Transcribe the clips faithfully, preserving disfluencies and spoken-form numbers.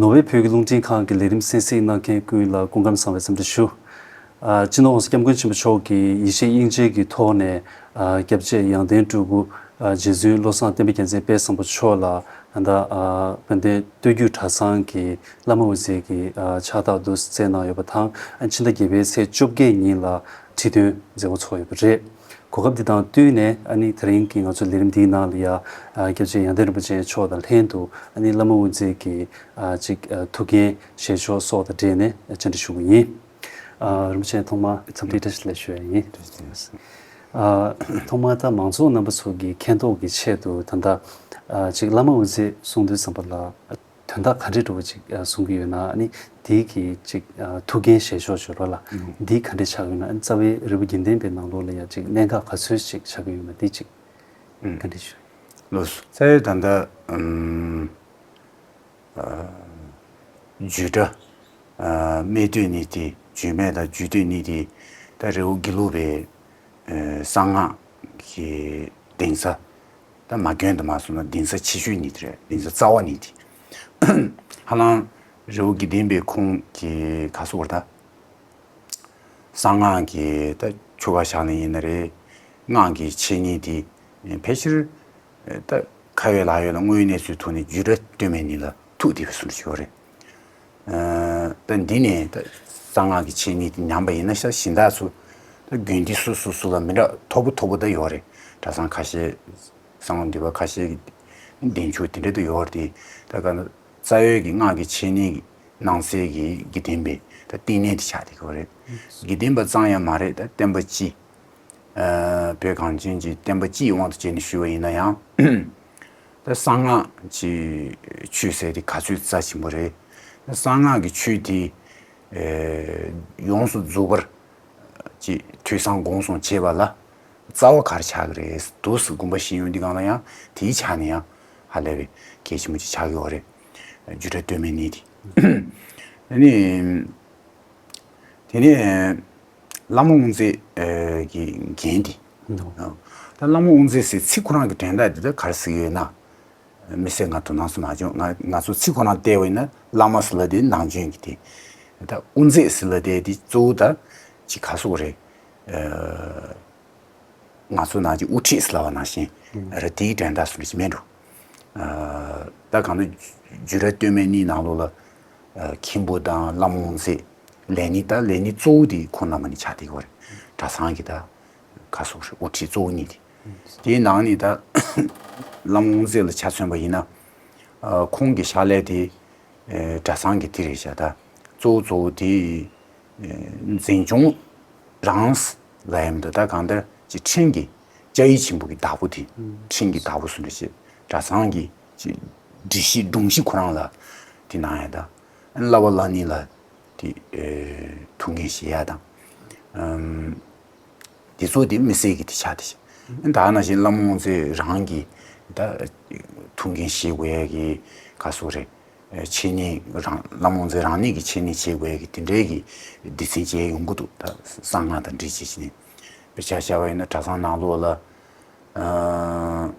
ནོར་ཝེ་བོད་ཀྱི་རླུང་འཕྲིན་ཁང་གི་ལས་རིམ་གསན་གཟིགས་གནང་མཁན་ཀུན་ལ་སྐུ་ཁམས་བཟང་བའི་འཚམས་འདྲི་ཞུ། ཨ། སྤྱི་ནོར་༸གོང་ས་༸སྐྱབས་མགོན་ཆེན་པོ་མཆོག་གིས་ཡེ་ཤེས་དབྱིངས་དཔྱད་ཀྱི་ཐོག་ནས། ཨ། སྐྱབས་རྗེ་ཡང་སྟེང་སྤྲུལ་སྐུ། ཨ། རྗེ་བཙུན་བློ་བཟང་བསྟན་པ་རྒྱལ་མཚན་དཔལ་བཟང་པོ་མཆོག་ལ། ཨ། ད། ཨ། དཔལ་ལྡན་སྟོད་རྒྱུད་གྲྭ་ཚང་གི་བླ་མ་དབུ་མཛད་ཀྱི། ཨ། ཕྱག་རྟགས་དུ་བསྩལ་གནང་ཡོད་པ་དང་། ཨ། ཕྱི་ཟླ་བརྒྱད་པའི་ཚེས་བཅོ་བརྒྱད་ཉིན་ལ་ཁྲི་འདོན་མཛད་སྒོ་ཚོགས་ཡོད་པ་རེད། གོ་སྐབས་འདི་དང་བསྟུན་ནས། ཨ་ནི་དེ་རིང་གི་ང་ཚོའི་ལས་རིམ་འདིའི་ནང་ལ་ཡ། ཨ། སྐྱབས་རྗེ་ཡང་སྟེང་རིན་པོ་ཆེ་མཆོག་དང་ལྷན་དུ། ཨ་ནི་བླ་མ་དབུ་མཛད་ཀྱི། ཨ། ཅིག་ཨ། ཐུགས་འགན་བཞེས་ཕྱོགས་སོགས་དང་འབྲེལ་ནས་བཅར་འདྲི་ཞུ་གི་ཡིན། ཨ། རིན་པོ་ཆེ་ཐོག་མར་འཚམས་འདྲི་བཀྲ་ཤིས་བདེ་ལེགས་ཞུ་ཡ་ཡིན། ཨ། ཐོག་མར་ད་མང་ཚོགས་རྣམ་པ་ཚོ་གི་མཁྱེན་རྟོགས་ཀྱི་ཆེད་དུ། ད་ལྟ། ཨ། ཅིག་བླ་མ་དབུ་མཛད་གསུང་དུས་ཙམ་པ་ལ། དོན་དག་ག་འདྲའི་འདྲ་བོ་ཅིག་ཨ། གསུང་གི་ཡོད་ན། ཨ་ནི་དེའི་གི་ཅིག་ཨ། ཐུགས་འགན་བཞེས་ཕྱོགས་ཅིག་ཡོད་རེད་ལ། ཨུ། འདི་ག་འདྲ་ཆགས་ཡོད་ན། ཨ་ནི་རྩ་བའི་རི་བོ་དགེ་ལྡན་པའི་ནང་ལོགས་ལ་ཡང་ཅིག་གནད་འགག་ག་ཚོད་ཅིག་ཆགས་ཀྱི་ཡོད་ན། འདི་ཅིག་ཨུ། ག་འདྲ་ཞུ། ལགས་སོ། རྩ་བའི་ད་ལྟ། ཨམ། ཨ། བརྒྱུད་གྲྭ། ཨ། སྨད་སྟོད་གཉིས་དེ། བརྒྱུད་སྨད་དང་བརྒྱུད་སྟོད་གཉིས་དེ། ད་རི་བོ་དགེ་ལུགས་པའི། ཨ། གསང་སྔགས་ཀྱི་གདན་ས། ད་མ་དགོན་དུ་མ་སོང་ན་གདན་ས་ཆེ་ཤོས་གཉིས་དེ་རེད། གདན་ས་རྩ་བ་གཉིས་དེ། ཧ་ལམ་རི་བོ་དགེ་ལྡན་པའི་ཁོངས་ཀྱི་ག་ཟེར་དགོས་རེད། ད་གསང་སྔགས་ཀྱི་ད་ཆོ་ག་བཞག་ནི་ཡིན་ན་རེད། སྔགས་ཀྱི་འཆད་ཉན་དེ་ཕལ་ཆེར། ད་ཁ་ཡོད་ལག་ཡོད་ལ་དངོས་ཡོད་གནས་ཚུལ་ཐོག་ནས་བརྒྱུད་གྲྭ་སྟོད་སྨད་གཉིས་ལ་ཐུག་བསྡད་པའི་བཟོ་འདྲ་ཞིག་ཡོད་རེད། ཨ། ད་འདི་ནས་ད་གསང་སྔགས་ཀྱི་འཆད་ཉན་དེ་ཉམས་པ་ཡིན་ན་ཤག་གཞན་དག་ཚོ། ད་དགོན་སྡེ་སོ་སོ་སོ་ལ་མི་འདྲ། མཐོ་པོ་མཐོ་པོ་ད་ཡོད་རེད། གྲྭ་ཚང་ཁ་ཤས། གསང་སྔགས་འདུས་པ་ཁ་ཤས་ཀྱི་གདན་ཆོས་དེ་འདྲ་ད་ཡོད་རེད་དེ། ད་ག་ན་རྩ་བའི་གི་སྔགས་ཀྱི་འཆད་ཉན་གནང་སའི་གི་དགེ་ལྡན་པའི་ད་བསྟི་གནས་དེ་ཆགས་བསྡད་ཀྱི་ཡོད་རེད། དགེ་ལྡན་པ་ཙམ་ཡང་མ་རེད། ད་བསྟན་པ་སྤྱི། ཨ། བོད་གངས་ཅན་གྱི་བསྟན་པ་སྤྱིའི་དབང་དུ་བྱས་ནས་ཞུས་པ་ཡིན་ན་ཡང་། ད་གསང་སྔགས་ཀྱི་ཆོས་ཟེར་དེ་ག་ཚོད་རྩ་ཆེན་པོ་རེད། ད་གསང་སྔགས་ཀྱི་ཆོས་དེ། ཨེ། ཡོངས་སུ་རྫོགས་པར་ཅིག་ཐོས་བསམ་སྒོམ་གསུམ་བྱས་པ་ལ་རྩ་བ་ག་རེ་ཆགས་ཀྱི་རེད་འདུག་ཟེར་དགོངས་པ་བཞེས་ཡོང་དུས་སྒང་ལ་ཡང་དེའི་ཆ་ནས་ཡང་ཧ་ལས་པའི་གལ་ཆེན་པོ་ཅིག་ཆགས་ཀྱི་ཡོད་རེད། བརྒྱུད་གྲྭ་སྟོད་སྨད་གཉིས་དེ། ཨ་ནི། དེ་ནས་བླ་མ་དབུ་མཛད་ཀྱི་འགན་དེ། ད་བླ་མ་དབུ་མཛད་ཟེར་ཚིག་ཁོ་རང་གི་དོན་དག་དེ་ད་ག་རེ་ཟེར་གྱི་ཡོད་ན། མི་སེར་ང་དོ་སྣང་སུ་མ་བྱུང་། ང་ང་ཚོ་ཚིག་ཁོ་རང་བལྟས་པ་ཡིན་ན་བླ་མ་ཟེར་ལབ་དེ་ནང་བྱོན་གྱི་དེ། ད་དབུ་མཛད་ཟེར་ལབ་དེ་དེ་གཙོ་བོ་ད་ཅིག་ག་ཟེར་དགོས་རེད། ཨ། ང་ཚོ་ནང་གི་དབུ་ཁྲིད་ཟེར་ལབ་པ་ནང་བཞིན་རེད། དེའི་དོན་དག་སུ་ལ་ཅི་མེད་འགྲོ། ཨ། ད་གང་ལྟར་བརྒྱུད་གྲྭ་སྟོད་སྨད་གཉིས་ནང་ལོགས་ལ། ཨ། མཁན་པོ་དང་བླ་མ་དབུ་མཛད། ལས་སྣེ་ད་ལས་སྣེ་གཙོ་བོ་དེ་ཁོང་རྣམ་པ་གཉིས་ཆགས་བསྡད་ཀྱི་ཡོད་རེད། གྲྭ་ཚང་གི་ད་ག་ཟེར་དགོས་རེད། དབུ་ཁྲིད་གཙོ་བོ་གཉིས་དེ། དེའི་ནང་ནས་ད་བླ་མ་དབུ་མཛད་ལ་ཆ་མཚོན་པ་ཡིན་ན། ཨ། ཁོང་གི་ཕྱག་ལས་དེ། ཨེ། གྲྭ་ཚང་གི་དེ་རེད་ཤག་ད་གཙོ་བོ་གཙོ་བོ་དེ། ཨེ། འཛིན་སྐྱོང་རང་ལ་ཡང་མི་འདུག་ད་གང་ལྟར་ཅིག་ཁྲིམས་ཀྱི་སྐྱ་ཡིག་ཆེན་པོ་གི་བདག་པོ་དེ། ཁྲིམས་ཀྱི་བདག་པོ་སུ་འདྲ་བྱེད། གྲྭ་ཚང་གི་ཅིག་སྒྲིག་གཞི་སྒྲོམ་གཞི་ཁོ་རང་ལ་དེ་གནང་ཡ་དང་། བསླབ་པ་བསླབ་གནས་ལ་དེ། ཨེ། ཐུགས་འགན་བཞེས་ཡ་དང་། ཨམ། དེ་ཚོ་དེ་མི་སེར་གྱི་དེ་ཆགས་དེ་བཞིན། ད་ནང་བཞིན་བླ་མ་དབུ་མཛད་རང་གིས་ད་ཐུགས་འགན་བཞེས་དགོས་ཡ་གི་ག་ཟེར་དགོས་རེད། འཆད་ཉན་རང་། བླ་མ་དབུ་མཛད་རང་ཉིད་ཀྱིས་འཆད་ཉན་བྱེད་དགོས་ཡ་གི་དེ་འདྲའི་གི་སྡེ་ཚན་བྱས་ཡོང་གི་འདུག་ད་གསང་སྔགས་དང་འབྲེལ་བྱས་བྱས་ནས། དཔེར་ཆ་བཞག་པ་ཡིན་ན་གྲྭ་ཚང་ནང་ལོགས་ལ། ཨ།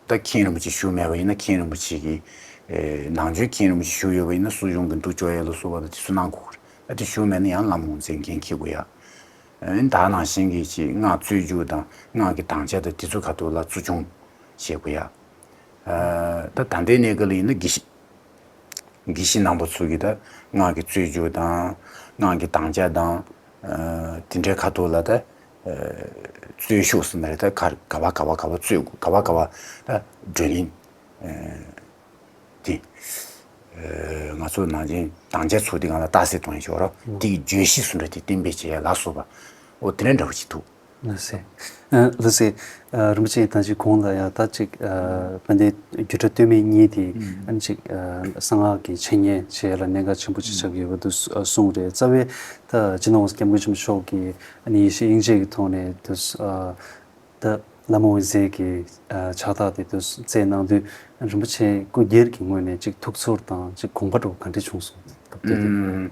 ད་མཁན་རིན་པོ་ཆེ་བཞུགས་མེད་པ་ཡིན་ན་མཁན་རིན་པོ་ཆེ་གི། ཨེ། ནང་ཆོས་མཁན་རིན་པོ་ཆེ་བཞུགས་ཡོད་པ་ཡིན་ན་གསོ་སྦྱོང་གི་མདོ་ཅོག་ཡ་ལ་སོགས་པ་དང་དེ་ཚོ་གནང་དགོས་ཀྱི་རེད། ཨ། དེ་བཞུགས་མེད་ན་ཡང་བླ་མ་དབུ་མཛད་འགན་འཁྱེར་དགོས་ཡ། ཨ། ད་ནང་བཞིན་གྱི་ཅིག་སྔགས་རྩོད་རྒྱུགས་དང་སྔགས་ཀྱི་དམ་བཅའ་དང་དེ་ཚོ་ཁ་ཐུག་ལ་བཙུགས་སྐྱོང་བྱེད་དགོས་ཡ། ཨ། ད་ད་ལྟའི་གནས་སྐབས་ལ་ཡིན་ན་དགེ་བཤེས། དགེ་བཤེས་རྣམ་པ་ཚོ་གིས་ད་སྔགས་ཀྱི་རྩོད་རྒྱུགས་དང་སྔགས་ཀྱི་དམ་བཅའ་དང་། ཨ། དེ་འདྲའི་ཁ་ཐུག་ལ་ད། ཨ། རྩོད་ཤོག་ཟེར་ན་རེད། ད་ག་ག་བ་ག་བ་ག་བ་རྩོད་དགོས། ག་བ་ག་བ་ད་བགྲོ་གླེང་། ཨ། དེ། ཨ། ང་ཚོ་ནང་བཞིན་དམ་བཅའ་ཚུགས་དེ་གང་ལ་རྟགས་གསལ་གཏོང་ཡ་ཞོར་རོ། དེ་གི་བརྗོད་གཞི་སུ་འདྲ་དེ་གཏན་འབེབས་བྱེད་ཡ་ལ་སོགས་པ། འོ་དེ་འདྲ་འདྲ་བོ་ཅིག་འདུག། ལགས་སེ། ཨ། ལགས་སེ། ཨ། རིན་པོ་ཆེ་ད་ཅིག་གོང་ལ་ཡང་ད་ཅིག་ཨ། དཔལ་ལྡན་བརྒྱུད་གྲྭ་སྟོད་སྨད་གཉིས་དེ། ཨ་ནི་ཅིག་ཨ། གསང་སྔགས་ཀྱི་འཆད་ཉན་བྱེད་ཡ་ལ་གནད་འགག་ཆེན་པོ་ཅིག་ཆགས་ཀྱི་ཡོད་པ་འདུག་གསུངས་རེད། རྩ་བའི་ད་སྤྱི་ནོར་༸གོང་ས་༸སྐྱབས་མགོན་ཆེན་པོ་མཆོག་གིས་ཨ་ནི་ཡེ་ཤེས་དབྱིངས་དཔྱད་ཀྱི་ཐོག་ནས་དུ། ཨ། ད་བླ་མ་དབུ་མཛད་ཀྱི་ཨ། ཕྱག་རྟགས་དེ་དུ་བསྩལ་གནང་དུས། རིན་པོ་ཆེ་སྐུ་སྒེར་གྱི་ངོས་ནས་ཅིག་ཐུགས་ཚོར་དང་ཅིག་དགོངས་པ་འདྲ་བོ་ག་འདྲ་བྱུང་སོང་། སྐབས་དེ་དུས། ཨུམ།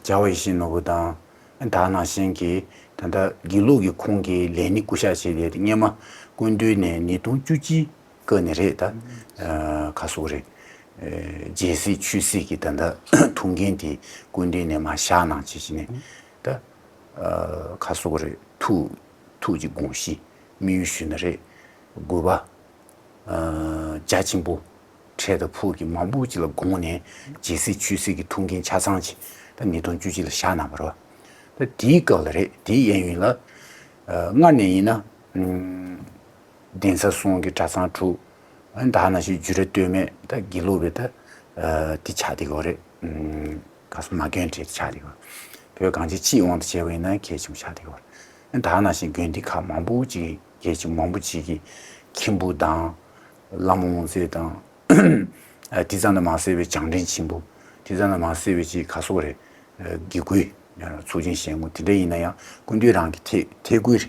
རྒྱལ་བ་ཡིད་བཞིན་ནོར་བུ་དང་། ད་ནང་བཞིན་གྱི་ད་ལྟ་དགེ་ལུགས་ཀྱི་ཁོངས་ཀྱི་ལས་སྣེ་སྐུ་གཤེགས་བྱས་ཏེ། སྔོན་མ་སྐུ་མདུན་ནས་ཉིས་སྟོང་བཅུ་གཅིག་སྐབས་ནས་རེད། ད་ཨ། ག་ཟེར་དགོས་རེད། རྒྱལ་སྲིད་ཆོས་སྲིད་ཀྱི་ད་ལྟ་ཐུགས་འགན་དེ་སྐུ་མདུན་ནས་མར་བཞག་གནང་བྱས་བྱས་ནས་ད་ག་ཟེར་དགོས་རེད། ཐུགས་ཐུགས་ཀྱི་དགོངས་གཞི་དམིགས་ཡུལ་ཞུས་ན་རེད། དགོས་པ་རྒྱ་ཆེན་པོ་འཕྲལ་དང་ཕུགས་ཀྱི་མང་པོ་ཅིག་ལ་དགོངས་ནས་རྒྱལ་སྲིད་ཆོས་སྲིད་ཀྱི་ཐུགས་འགན་ཆ་ཚང་ཅིག་ད་ཉིས་སྟོང་བཅུ་གཅིག་ལ་བཞག་གནང་བ་རེད་བ། ད་དེའི་སྐབས་ལ་རེད། དེའི་གཡས་གཡོན་ལ་སྔར་ནས་ཡིན་ན་གདན་ས་གསུམ་གྱི་གྲྭ་ཚང་དྲུག་ད་ནང་བཞིན་བརྒྱུད་ར་སྟོད་སྨད་ད་དགེ་ལུགས་པའི་ད་དེ་ཆགས་བསྡད་ཡོད་རེད། ག་ས་མ་དགོན་གྲས་ཆགས་བསྡད་ཡོད། བོད་གངས་ཅན་སྤྱི་ཡོངས་དང་བྱས་པ་ཡིན་ན་གལ་ཆེན་པོ་ཆགས་བསྡད་ཡོད་རེད། ད་ནང་བཞིན་དགོན་སྡེ་ཁག་མང་པོ་ཅིག་གལ་ཆེན་མང་པོ་ཅིག་གི་མཁན་པོ་དང་བླ་མ་དབུ་མཛད་དང་དེ་ཙམ་དུ་མ་ཟད་པའི་བྱང་འདྲེན་ཆེན་པོ་དེ་ཙམ་དུ་མ་ཟད་པའི་ཅིག་ག་ཟེར་དགོས་རེད། དགེ་བསྐོས་ཚོགས་ཆེན་ཞལ་ངོ་དེ་འདྲ་ཡིན་ན་ཡང་སྐུ་མདུན་རང་གི་ཐད་ཐད་བསྐོས་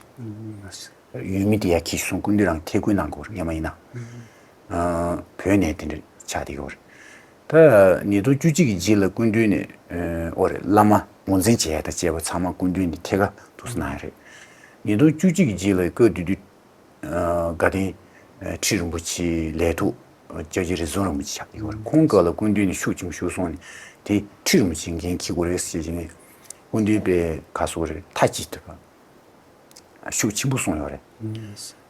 རེད། ཡུལ་མི་དེ་ཡར་འཁྱེར་སོང་། སྐུ་མདུན་རང་ཐད་བསྐོས་གནང་དགོས་རེད། སྔོན་མ་ཡིན་ན། ཨ། བོད་ནས་དེ་འདྲ་ཆགས་བསྡད་ཡོད་རེད། ད་ཉིས་སྟོང་བཅུ་གཅིག་གི་རྗེས་ལ་སྐུ་མདུན་ནས་ཨོ་རེད། བླ་མ་ངོས་འཛིན་བྱེད་ཡ་དང་བཅས་པ་ཚང་མ་སྐུ་མདུན་ནས་ཐད་ཀར་དུ་གནང་ཡ་རེད། ཉིས་སྟོང་བཅུ་གཅིག་གི་རྗེས་ལ་སྐབས་དེ་དུས་ཨ། དགའ་ལྡན་ཨ། ཁྲི་རིན་པོ་ཆེའི་ལས་ཐོག་སྐྱབས་རྗེ་རི་ཛོན་རིན་པོ་ཆེ་ཆགས་ཡོད་རེད། ཁོང་སྐབས་ལ་སྐུ་མདུན་ནས་ཤུགས་ཆེན་པོ་ཞུ་སོང་ནས་དེ་ཁྲི་རིན་པོ་ཆེ་འགན་འཁྱེར་དགོས་རེད་ཟེར་བྱས་ནས་སྐུ་མདུན་པས་ག་ཟེར་དགོས་རེད། མཐའ་གཅིག་ཏུ་ཤུགས་ཆེན་པོ་གསུངས་ཡོད་རེད།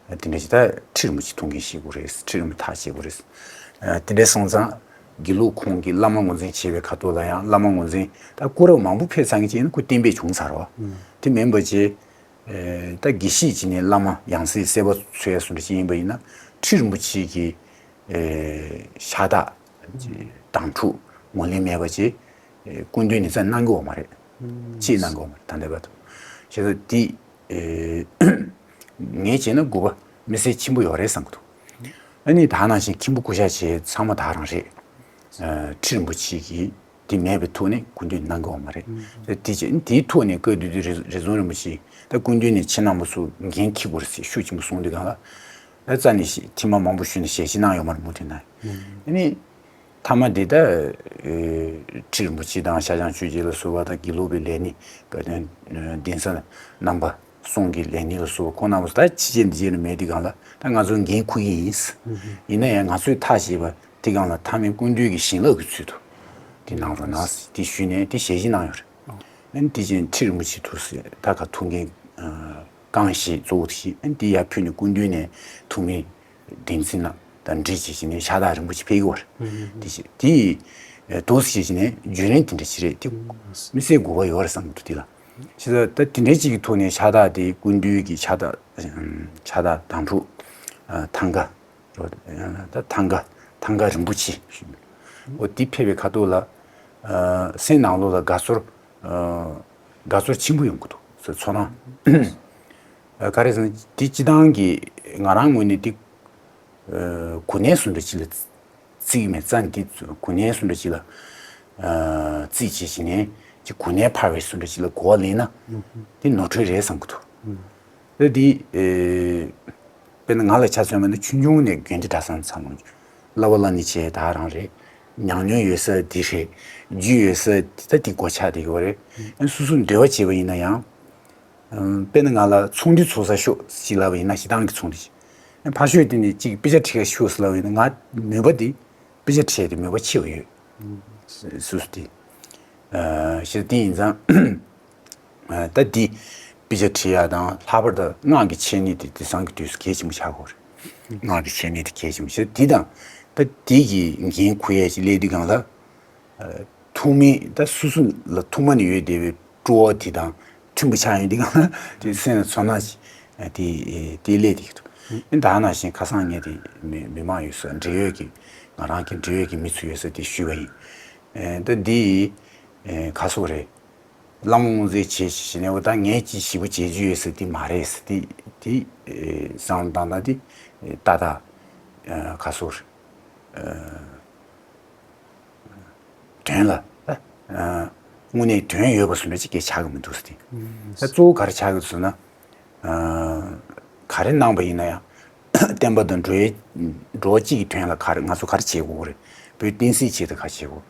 དེ་འདྲ་ཞིག་ད་ཁྲི་རིན་པོ་ཆེ་ཐུགས་འགན་བཞེས་དགོས་རེད། ཁྲི་རིན་པོ་ཆེ་ཐག་བཅད་དགོས་རེད། དེ་འདྲ་སོང་ཙང་དགེ་ལུགས་ཁོངས་ཀྱི་བླ་མ་ངོས་འཛིན་བྱེད་པའི་ཁ་ཐོག་ལ་ཡང་བླ་མ་ངོས་འཛིན་ད་སྐུ་རབས་མང་པོ་ཕེབས་ཚར་མཁན་ཅིག་ཡིན་ན་སྐུ་བསྟན་པས་བྱུང་ཚར་བ་དེ་མིན་པ་བྱས། ད་དགེ་བཤེས་ཅིག་ནས་བླ་མ་ཡང་སྲིད་གསལ་པོ་འཚོལ་ཡ་བཟོ་འདྲ་ཅིག་ཡིན་པ་ཡིན་ན་ཁྲི་རིན་པོ་ཆེ་གི་ཤ་སྟག་དང་ཕྲུག་ངོས་ལེན་མེད་པ་ཅིག་སྐུ་མདུན་ནས་རྩ་གནང་གི་ཡོད་མ་རེད། ཅིག་གནང་གི་ཡོད་མ་རེད། ད་ལྟའི་བར་དུ་བྱས་ཙང་དེ་ངས་བྱས་ན་དགོས་པ་མི་སེར་ཆེན་པོ་ཡོད་རེད་བསམ་གི་འདུག་ཨ་ནི་ད་ནང་བཞིན་མཁན་པོ་སྐུ་ཞབས་བྱས་ཚང་མ་ད་རང་རེད། ཁྲི་རིན་པོ་ཆེ་གི་དེ་མེད་པའི་ཐོག་ནས་སྐུ་མདུན་གནང་གི་ཡོད་མ་རེད། དེ་བྱས་དེའི་ཐོག་ནས་སྐབས་དེ་དུས་རི་རི་ཛོན་རིན་པོ་ཆེ་ད་སྐུ་མདུན་ནས་ཁྱེད་རྣམ་པ་ཚོ་འགན་འཁྱེར་དགོས་རེད་ཟེར་ཤུགས་ཆེན་པོ་གསུངས་དུས་སྒང་ལ་ད་རྩ་ནས་ཤི་ཐེངས་མ་མང་པོ་ཞུས་ནས་ཞལ་བཞེས་གནང་ཡོད་མ་རེད། མུ་མཐུད་ནས་ཨ་ནི་མཐའ་མ་དེ་ད་ཁྲི་རིན་པོ་ཆེ་དང་ཤར་བྱང་ཆོས་རྗེ་ལ་སོགས་པ་དང་དགེ་ལུགས་པའི་ལས་སྣེ་དགའ་ལྡན་གདན་ས་རྣམ་པ་གསུམ་གྱི་ལས་སྣེ་ལ་སོགས་པ་ཁོང་རྣམ་པ་ཚོ་ད་ཕྱི་རྒྱལ་འདི་རྒྱལ་ལ་མེད་དུས་སྒང་ལ་ད་ང་ཚོ་འགན་འཁུར་གྱི་ཡིན། ཡིན་ན་ཡང་ང་ཚོས་ཐག་བཅད་པ་དེ་སྒང་ལ་མཐའ་མའི་སྐུ་མདུན་གྱི་བྱིན་རླབས་ཀྱི་ཚུལ་དུ་དེ་གནང་རོགས་གནང་ཟེར་དེ་ཞུས་ནས་དེ་ཞལ་བཞེས་གནང་ཡོད་རེད། ཨ་ནི་དེ་བཞིན་ཁྲི་རིན་པོ་ཆེ་ཐུགས་སྲས་ད་ག་ཐུགས་འགན་རྐང་བཞེས་གཙོ་བོ་དེ་བཞེས། ཨ་ནི་དེ་ཡར་ཕུལ་ནས་སྐུ་མདུན་ནས་ཐུགས་སྨོན་གདན་འཛིན་གནང་དང་འབྲེལ་བྱས་བྱས་ནས་ཤ་སྟག་རིན་པོ་ཆེ་ཕེབས་ཀྱི་ཡོད་རེད། དེ་བཞིན་དེ་ཡི་དུས་སུ་བྱས་བྱས་ནས་བརྒྱུད་རིམ་དེ་འདྲ་ཞིག་རེད། དེ་མི་སེར་དགོས་པ་ཡོད་རེད་བསམ་གྱི་འདུག་དེ་ལ་བྱས་ཙང་ད་དེ་འདྲའི་ཅིག་གི་ཐོག་ནས་ཤ་སྟག་དེ་སྐུ་མདུན་གྱི་ཤ་སྟག་ཤ་སྟག་དང་ཕྲུག་ཐང་ག་རོ། ད་ཐང་ག་ཐང་ག་རིན་པོ་ཆེ་ཞུ། འོ་དེ་ཕེབས་པའི་ཁ་ཐུག་ལ་སེམས་ནང་ལོགས་ལ་དགའ་ཚོར་དགའ་ཚོར་ཆེན་པོ་ཡོང་གི་འདུག་ཚོར་སྣང་། ག་རེ་ཟེར་ན་དེ་སྤྱི་བཏང་གི་ང་རང་ངོས་ནས་དེ་གོ་གནས་སུ་འདྲ་ཅིག་ལ་བརྩི་གི་མེད། རྩ་ནས་དེ་གོ་གནས་སུ་འདྲ་ཅིག་ལ་བརྩིས་བྱས་བྱས་ནས་ཅིག་གོ་གནས་འཕར་བའི་སུ་འདྲ་ཅིག་ལ་གོ་བ་ལེན་ན་དེ་ནོར་འཁྲུལ་རེད་བསམ་གི་འདུག་ད་དེ་ཨེ། དཔེར་ན་ང་ལ་ཆ་མཚོན་པ་ན་ཆུང་ཆུང་ནས་དགོན་སྡེ་གྲྭ་ཚང་ཚང་མ་བསླབ་པ་བསླབ་ནས་བྱས་ད་རང་རེད། ཉམས་མྱོང་ཡོད་ས་འདི་རེད། རྒྱུས་ཡོད་ས་འདི་ད་འདི་སྒོ་ཆགས་བསྡད་ཀྱི་ཡོད་རེད། ཨ་སོ་སོ་འབྲེལ་བ་བྱས་པ་ཡིན་ན་ཡང་། ཨམ། དཔེར་ན་ང་ལ་ཚོགས་འདུ་ཚོགས་ས་ཤོག་ཅིག་ལབ་པ་ཡིན་ན་སྤྱིར་བཏང་གི་ཚོགས་འདུ་ཞིག་ཨ་ཕར་ཤོག་དེ་ནས་ཅིག་དཔེ་ཆ་ཁྲིད་ག་ཤོག་ཟེར་ལབ་པ་ཡིན་ན་ང་མོས་པ་འདི་དཔེ་ཆ་ཁྲིད་དེ་མོས་པ་ཆེ་བ་ཡོད། སོ་སོ་དེ། ཨ་ཞེས་དེ་ཡིན་ཙང་། ཨ་ད་འདི་དཔེ་ཆ་ཁྲིད་ཡ་དང་ལྷག་པར་དུ་སྔགས་ཀྱི་འཆད་ཉན་དེ་དེང་སང་གི་དུས་སུ་གལ་ཆེན་པོ་ཆགས་ཀྱི་ཡོད་རེད། སྔགས་ཀྱི་འཆད་ཉན་དེ་གལ་ཆེན་པོ་ཞེས་དེ་དང་ད་འདི་གི་འགན་འཁུར་ཡས་ཅིག་སླེབས་དུས་སྒང་ལ། ཐུགས་སྨོན་ད་སོ་སོ་ལ་ཐུགས་སྨོན་ཡོད་བསྡད་པའི་སྤྲོ་བ་དེ་དང་མཐུན་པ་ཆགས་ཡོང་དུས་སྒང་ལ་དེ་སེམས་ལ་ཚོར་སྣང་ཞིག་དེ་དེ་སླེབས་བསྡད་ཀྱི་འདུག་ཨ་ནི་ད་ནང་བཞིན་ཁ་སང་ངས་དེ་མི་མི་མང་ཡོད་ས་འབྲེལ་ཡོད་ཀྱི་ང་རང་གི་འབྲེལ་ཡོད་ཀྱི་མི་ཚོ་ཡོད་ས་དེ་ཞུས་པ་ཡིན། ཨེ་ད་འདི་ཨེ་ག་ཟེར་དགོས་རེད། བླ་མ་དབུ་མཛད་བྱས་ཞེས་ནས་འོ་ད་ངས་ཅིག་ཞེ་པོ་བྱེད་རྒྱུ་ཡོད་ཟེར་དེ་མ་རེད་ཟེར་དེ་དེ་ཨེ་བསམ་བློ་བཏང་ན་དེ་ཨེ་ཏག་ཏག་ཨེ་ག་ཟེར་དགོས་རེད། ཨེ་དོན་ལ་ཨེ་དངོས་གནས་དོན་ཡོད་པ་བཟོ་འདྲ་ཅིག་གས་ཆགས་ཀྱི་མི་འདུག་ཟེར་དེ་ད་གཙོ་བོ་ག་རེ་ཆགས་ཀྱི་འདུག་ཟེར་ན། ག་རེ་གནང་པ་ཡིན་ན་ཡང་བསྟན་པ་དང་འགྲོ་བའི་འགྲོ་བ་སྤྱི་གི་དོན་ལ་ག་རེ་ང་ཚོ་ག་རེ་བྱེད་དགོས་རེད། བོད་བསྟན་སྲིད་ཆེད་དུ་ག་རེ་བྱེད་དགོས།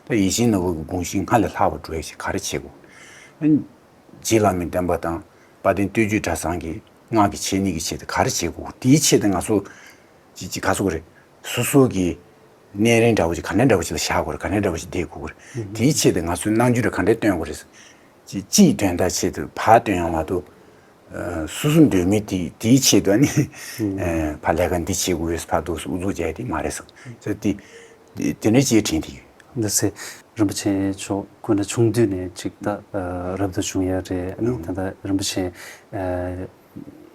ད་ཡིད་བཞིན་ནོར་བུ་གི་དགོངས་གཞི་སྔར་ལས་ལྷག་པ་འགྲོ་ཡ་ཆེད་ག་རེ་བྱེད་དགོས། རྗེ་བླ་མའི་བསྟན་པ་དང་དཔལ་ལྡན་སྟོད་རྒྱུད་གྲྭ་ཚང་གི་སྔགས་ཀྱི་འཆད་ཉན་གྱི་ཆེད་དུ་ག་རེ་བྱེད་དགོས། དེའི་ཆེད་དུ་ང་ཚོ་ཅི་ཅི་ག་ཚོད་རེད། སོ་སོ་གི་ གནས་རིམ་འདྲ་བོ་ཅིག་ག་འདྲ་འདྲ་བོ་ཅིག་ལ་བཞག་དགོས་རེད། ག་འདྲ་འདྲ་བོ་ཅིག་བསྡད་དགོས་རེད། དེའི་ཆེད་དུ་ང་ཚོས་རྣམ་འགྱུར་ག་འདྲ་སྟོན་དགོས་རེད། ཅིག་སྤྱིའི་དོན་དག་ཆེད་དུ་ཕར་སྟོན་ཡང་མ་གཏོགས། ཨ། སོ་སོ་འདོད་མོས་དེ་དེའི་ཆེད་དུ་ཨ་ནི། ཨ། ཕར་ལས་ཀ་འདི་བྱེད་དགོས་ཡོད། ཕར་འདུག་ཨུ་ཚུགས་རྒྱག་དེ་མ་རེད་བསམ། ད་དེ་དེ་འདྲ་ཅིག་དྲན་གྱི་ཡོད། འདི་ཚེ་རིན་པོ་ཆེ་མཆོག་སྐུ་ན་ཆུང་དུས་ནས་ཅིག་ད་ཨ་རབ་ཏུ་བྱུང་ཡ་རེད། ཨ་ནི་ད་ལྟ་རིན་པོ་ཆེ་ཨ་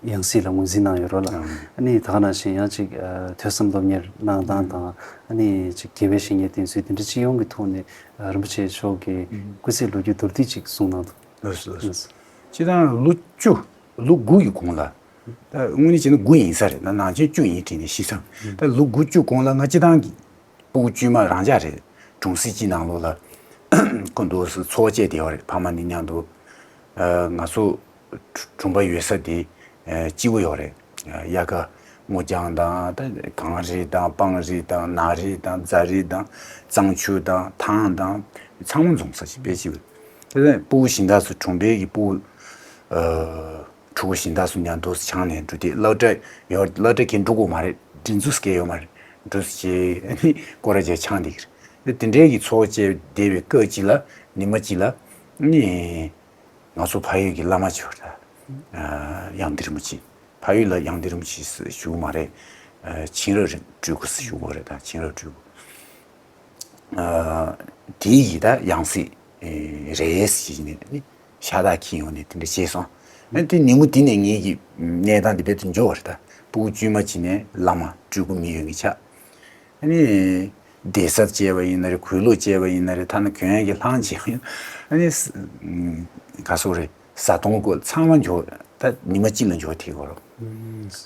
ཡང་སྲིད་ལ་ངོས་འཛིན་གནང་ཡོད་རོགས་ལ། ཨ་ནི་ད་ག་ནང་བཞིན་ཡང་ཅིག་ཨ་ཐོས་བསམ་སློབ་གཉེར་གནང་སྟངས་དང་ཨ་ནི་ཅིག་དགེ་བའི་བཤེས་གཉེན་བསྟེན་ཚུལ་དེ་འདྲ་སྤྱི་ཡོངས་ཀྱི་ཐོག་ནས་ཨ་རིན་པོ་ཆེ་མཆོག་གི་སྐུ་ཚེ་ལོ་རྒྱུས་མདོར་བསྡུས་ཅིག་གསུངས་གནང་དང་། ལགས་སོ་ལགས་སོ། སྤྱིར་བཏང་ལོ་བཅུ། ལོ་དགུ་ཡི་གོང་ལ། ད་དངོས་གནས་བྱས་ན་དགུ་ཡིན་ས་རེད། ད་ནང་ཆེན་བཅུ་ཡིན་དྲན་ནས་ཤི་ཙང་། ད་ལོ་དགུ་བཅུ་གོང་ལ་ང་སྤྱིར་བཏང་གི་སྤུ་གུ་དཀྱུས་མ་རང་འཇགས་རེད། གྲོང་གསེབ་ཅིག་ནང་ལོགས་ལ་ཁོ་འདུག་སེ་འཚོ་བ་སྐྱེལ་བསྡད་ཡོད་རེད། ཕ་མ་འདི་མཉམ་དུ། ཨ། ང་ཚོ་གྲོང་པ་ཡོད་ས་དེ་ཨ་སྐྱིད་པོ་ཡོད་རེད། ཨ། དབྱར་ཁ་སྔོ་ལྗང་དང་། ད་གངས་རི་དང་སྤང་རི་དང་ནགས་རི་དང་རྫ་རི་དང་གཙང་ཆུ་དང་ཐང་དང་ཚང་མ་འཛོམས་ས་ཞིག་དཔེ་ཅིག་རེད། དེ་ནས་སྤུ་གུ་གཞན་དག་ཚོ་གྲོང་པའི་གི་སྤུ་གུ། ཨ། ཕྲུ་གུ་གཞན་དག་ཚོ་མཉམ་དུ་འཆང་ནས་འགྲོ་དུས་སློབ་གྲྭ་ཡོད། སློབ་གྲྭ་གས་འགྲོ་དགོས་མ་རེད། འགྲིམ་འཛུགས་སྐད་ཡོད་མ་རེད། འགྲོ་སི་ཅེ་ནི་སྐོར་ར་བྱས་འཆང་བསྡད་ཀྱི་རེད། དེ་འདྲའི་གི་འཚོ་བ་སྐྱེལ་བསྡད་པའི་སྐབས་ཅིག་ལ། ཉི་མ་ཅིག་ལ་ནི་ང་ཚོ་ཕ་ཡུལ་གྱི་བླ་མ་ཅིག་ཡོད་རེད། ཨ། དབྱངས་ལྡན་རིན་པོ་ཆེ། ཕ་ཡུལ་ལ་དབྱངས་ལྡན་རིན་པོ་ཆེ་ཟེར་ཞུ་གི་མ་རེད། ཨ། མཁྱེན་རབ་རིན་སྤྲུལ་སྐུ་ཟེར་ཞུ་དགོས་རེད། ད་མཁྱེན་རབ་སྤྲུལ་སྐུ། ཨ། དེ་ཡི་ད་ཡང་སྲིད་རེད་ཟེར་ནས་ནི་ཤ་སྟག་འཁྱེར་ཡོང་ནས་དེ་འདྲ་བྱས་སོང་། ཨ། དེ་ཉིན་མོ་དེ་ནས་ངེད་ཀྱི་གནས་སྟངས་དེ་རྦད་དེ་འགྱུར་བ་རེད། ད་སྤུ་གུ་དཀྱུས་མ་ཅིག་ནས་བླ་མ་སྤྲུལ་སྐུ་མི་ཡོད་མཁན་ཆགས། ཨ་ནི་གདན་ས་བཅས་པ་ཡིན་ན་རེད། གོས་ལོག་བཅས་པ་ཡིན་ན་རེད། ཐ་ན་གྱོན་ཡག་གི་ལྷམ་བཅས་པ་ཡིན། ཨ་ནི་ག་སོ་རེད། བཟའ་བཏུང་སྐོར་ཚང་མ་འགྱུར། ད་ཉི་མ་གཅིག་ལ་འགྱུར་ཐེབས་ཀྱི་རེད།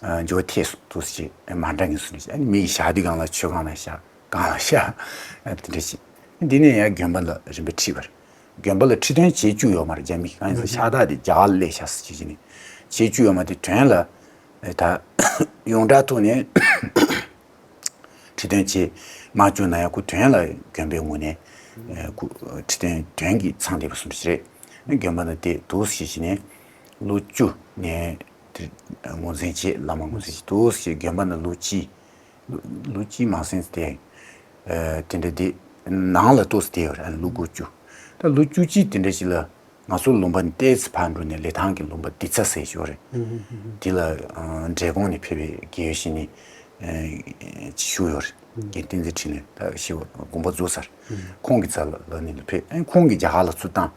ཨ། འགྱུར་ཐེབས་སོང་འདུག་ཟེར་བྱས་མ་འདྲ་མཁན་བཟོ་འདྲ་བྱས། ཨ་ནི་མི་ཡི་ཞག་དུས་སྒང་ལ་མཆོད་ཁང་ལ་བཞག་གང་ལ་བཞག་ཨ། དེ་འདྲ་བྱས། འདི་ནས་ཡང་དགོན་པ་ལ་རིམ་པས་ཁྲིད་པ་རེད། དགོན་པ་ལ་ཁྲི་སྟོན་བྱེད་བཅུག་ཡོད་མ་རེད། རྒྱ་མི་གང་ཡིན་ཟེར་ཤ་སྟག་དེ་རྒྱ་གར་ལ་སླེབས་ཤག་ཟེར་བྱས་ནས་བྱེད་བཅུག་ཡོད་མ་རེད། དེ་དོན་ལ། ཨ། ད་ཡོངས་གྲགས་ཐོག་ནས་ཁྲི་སྟོན་བྱེད་མ་བཅུག་ན་ཡང་ཁོ་དོན་ལ་དགོན་པའི་ངོས་ནས། ཨ། ཁོ་ཁྲི་སྟོན་དོན་གྱིས་ཚང་བསྡད་པ་བཟོ་འདྲ་ཞིག་རེད། དགོན་པ་ནང་བསྡད་འདུག་ཟེར་བྱས་ནས་ལོ་བཅུ་ནས་དེ་ངོས་འཛིན་བྱས། བླ་མ་ངོས་འཛིན་བྱས་འདུག་ཟེར། དགོན་པ་ནང་ལོ་གཅིག་ལོ་གཅིག་མ་ཟིན་ཙམ་དེ། ཨ། དེ་འདྲ་དེ་ནང་ལ་ཏོག་ཙམ་བསྡད་ཡོད་རེད། ལོ་དགུ་བཅུ། ད་ལོ་བཅུ་གཅིག་དེ་འདྲ་ཞིག་ལ་ང་ཚོ་ལུང་པ་ནས་ཏོག་ཙམ་ཕར་འགྲོ་ནས་ལི་ཐང་གི་ལུང་པ་དི་ཚ་ཟེར་ཞིག་ཡོད་རེད། དེ་ལ། ཨ། འབྲས་སྤུངས་ནས་ཕེབས་པའི་དགེ་བའི་བཤེས་གཉེན་ཅིག་བཞུགས་ཡོད་རེད། རྒན་བསྟན་འཛིན་འཕྲིན་ལས། ད་ཤི་བ་དགོངས་པ་རྫོགས་ཚར། ཁོང་གི་རྩ་ལ་ལ་ནི་ལ་ཕེབས། ཨ། ཁོང་གིས་རྒྱ་གར་ལ་ཚུར་བཏང་།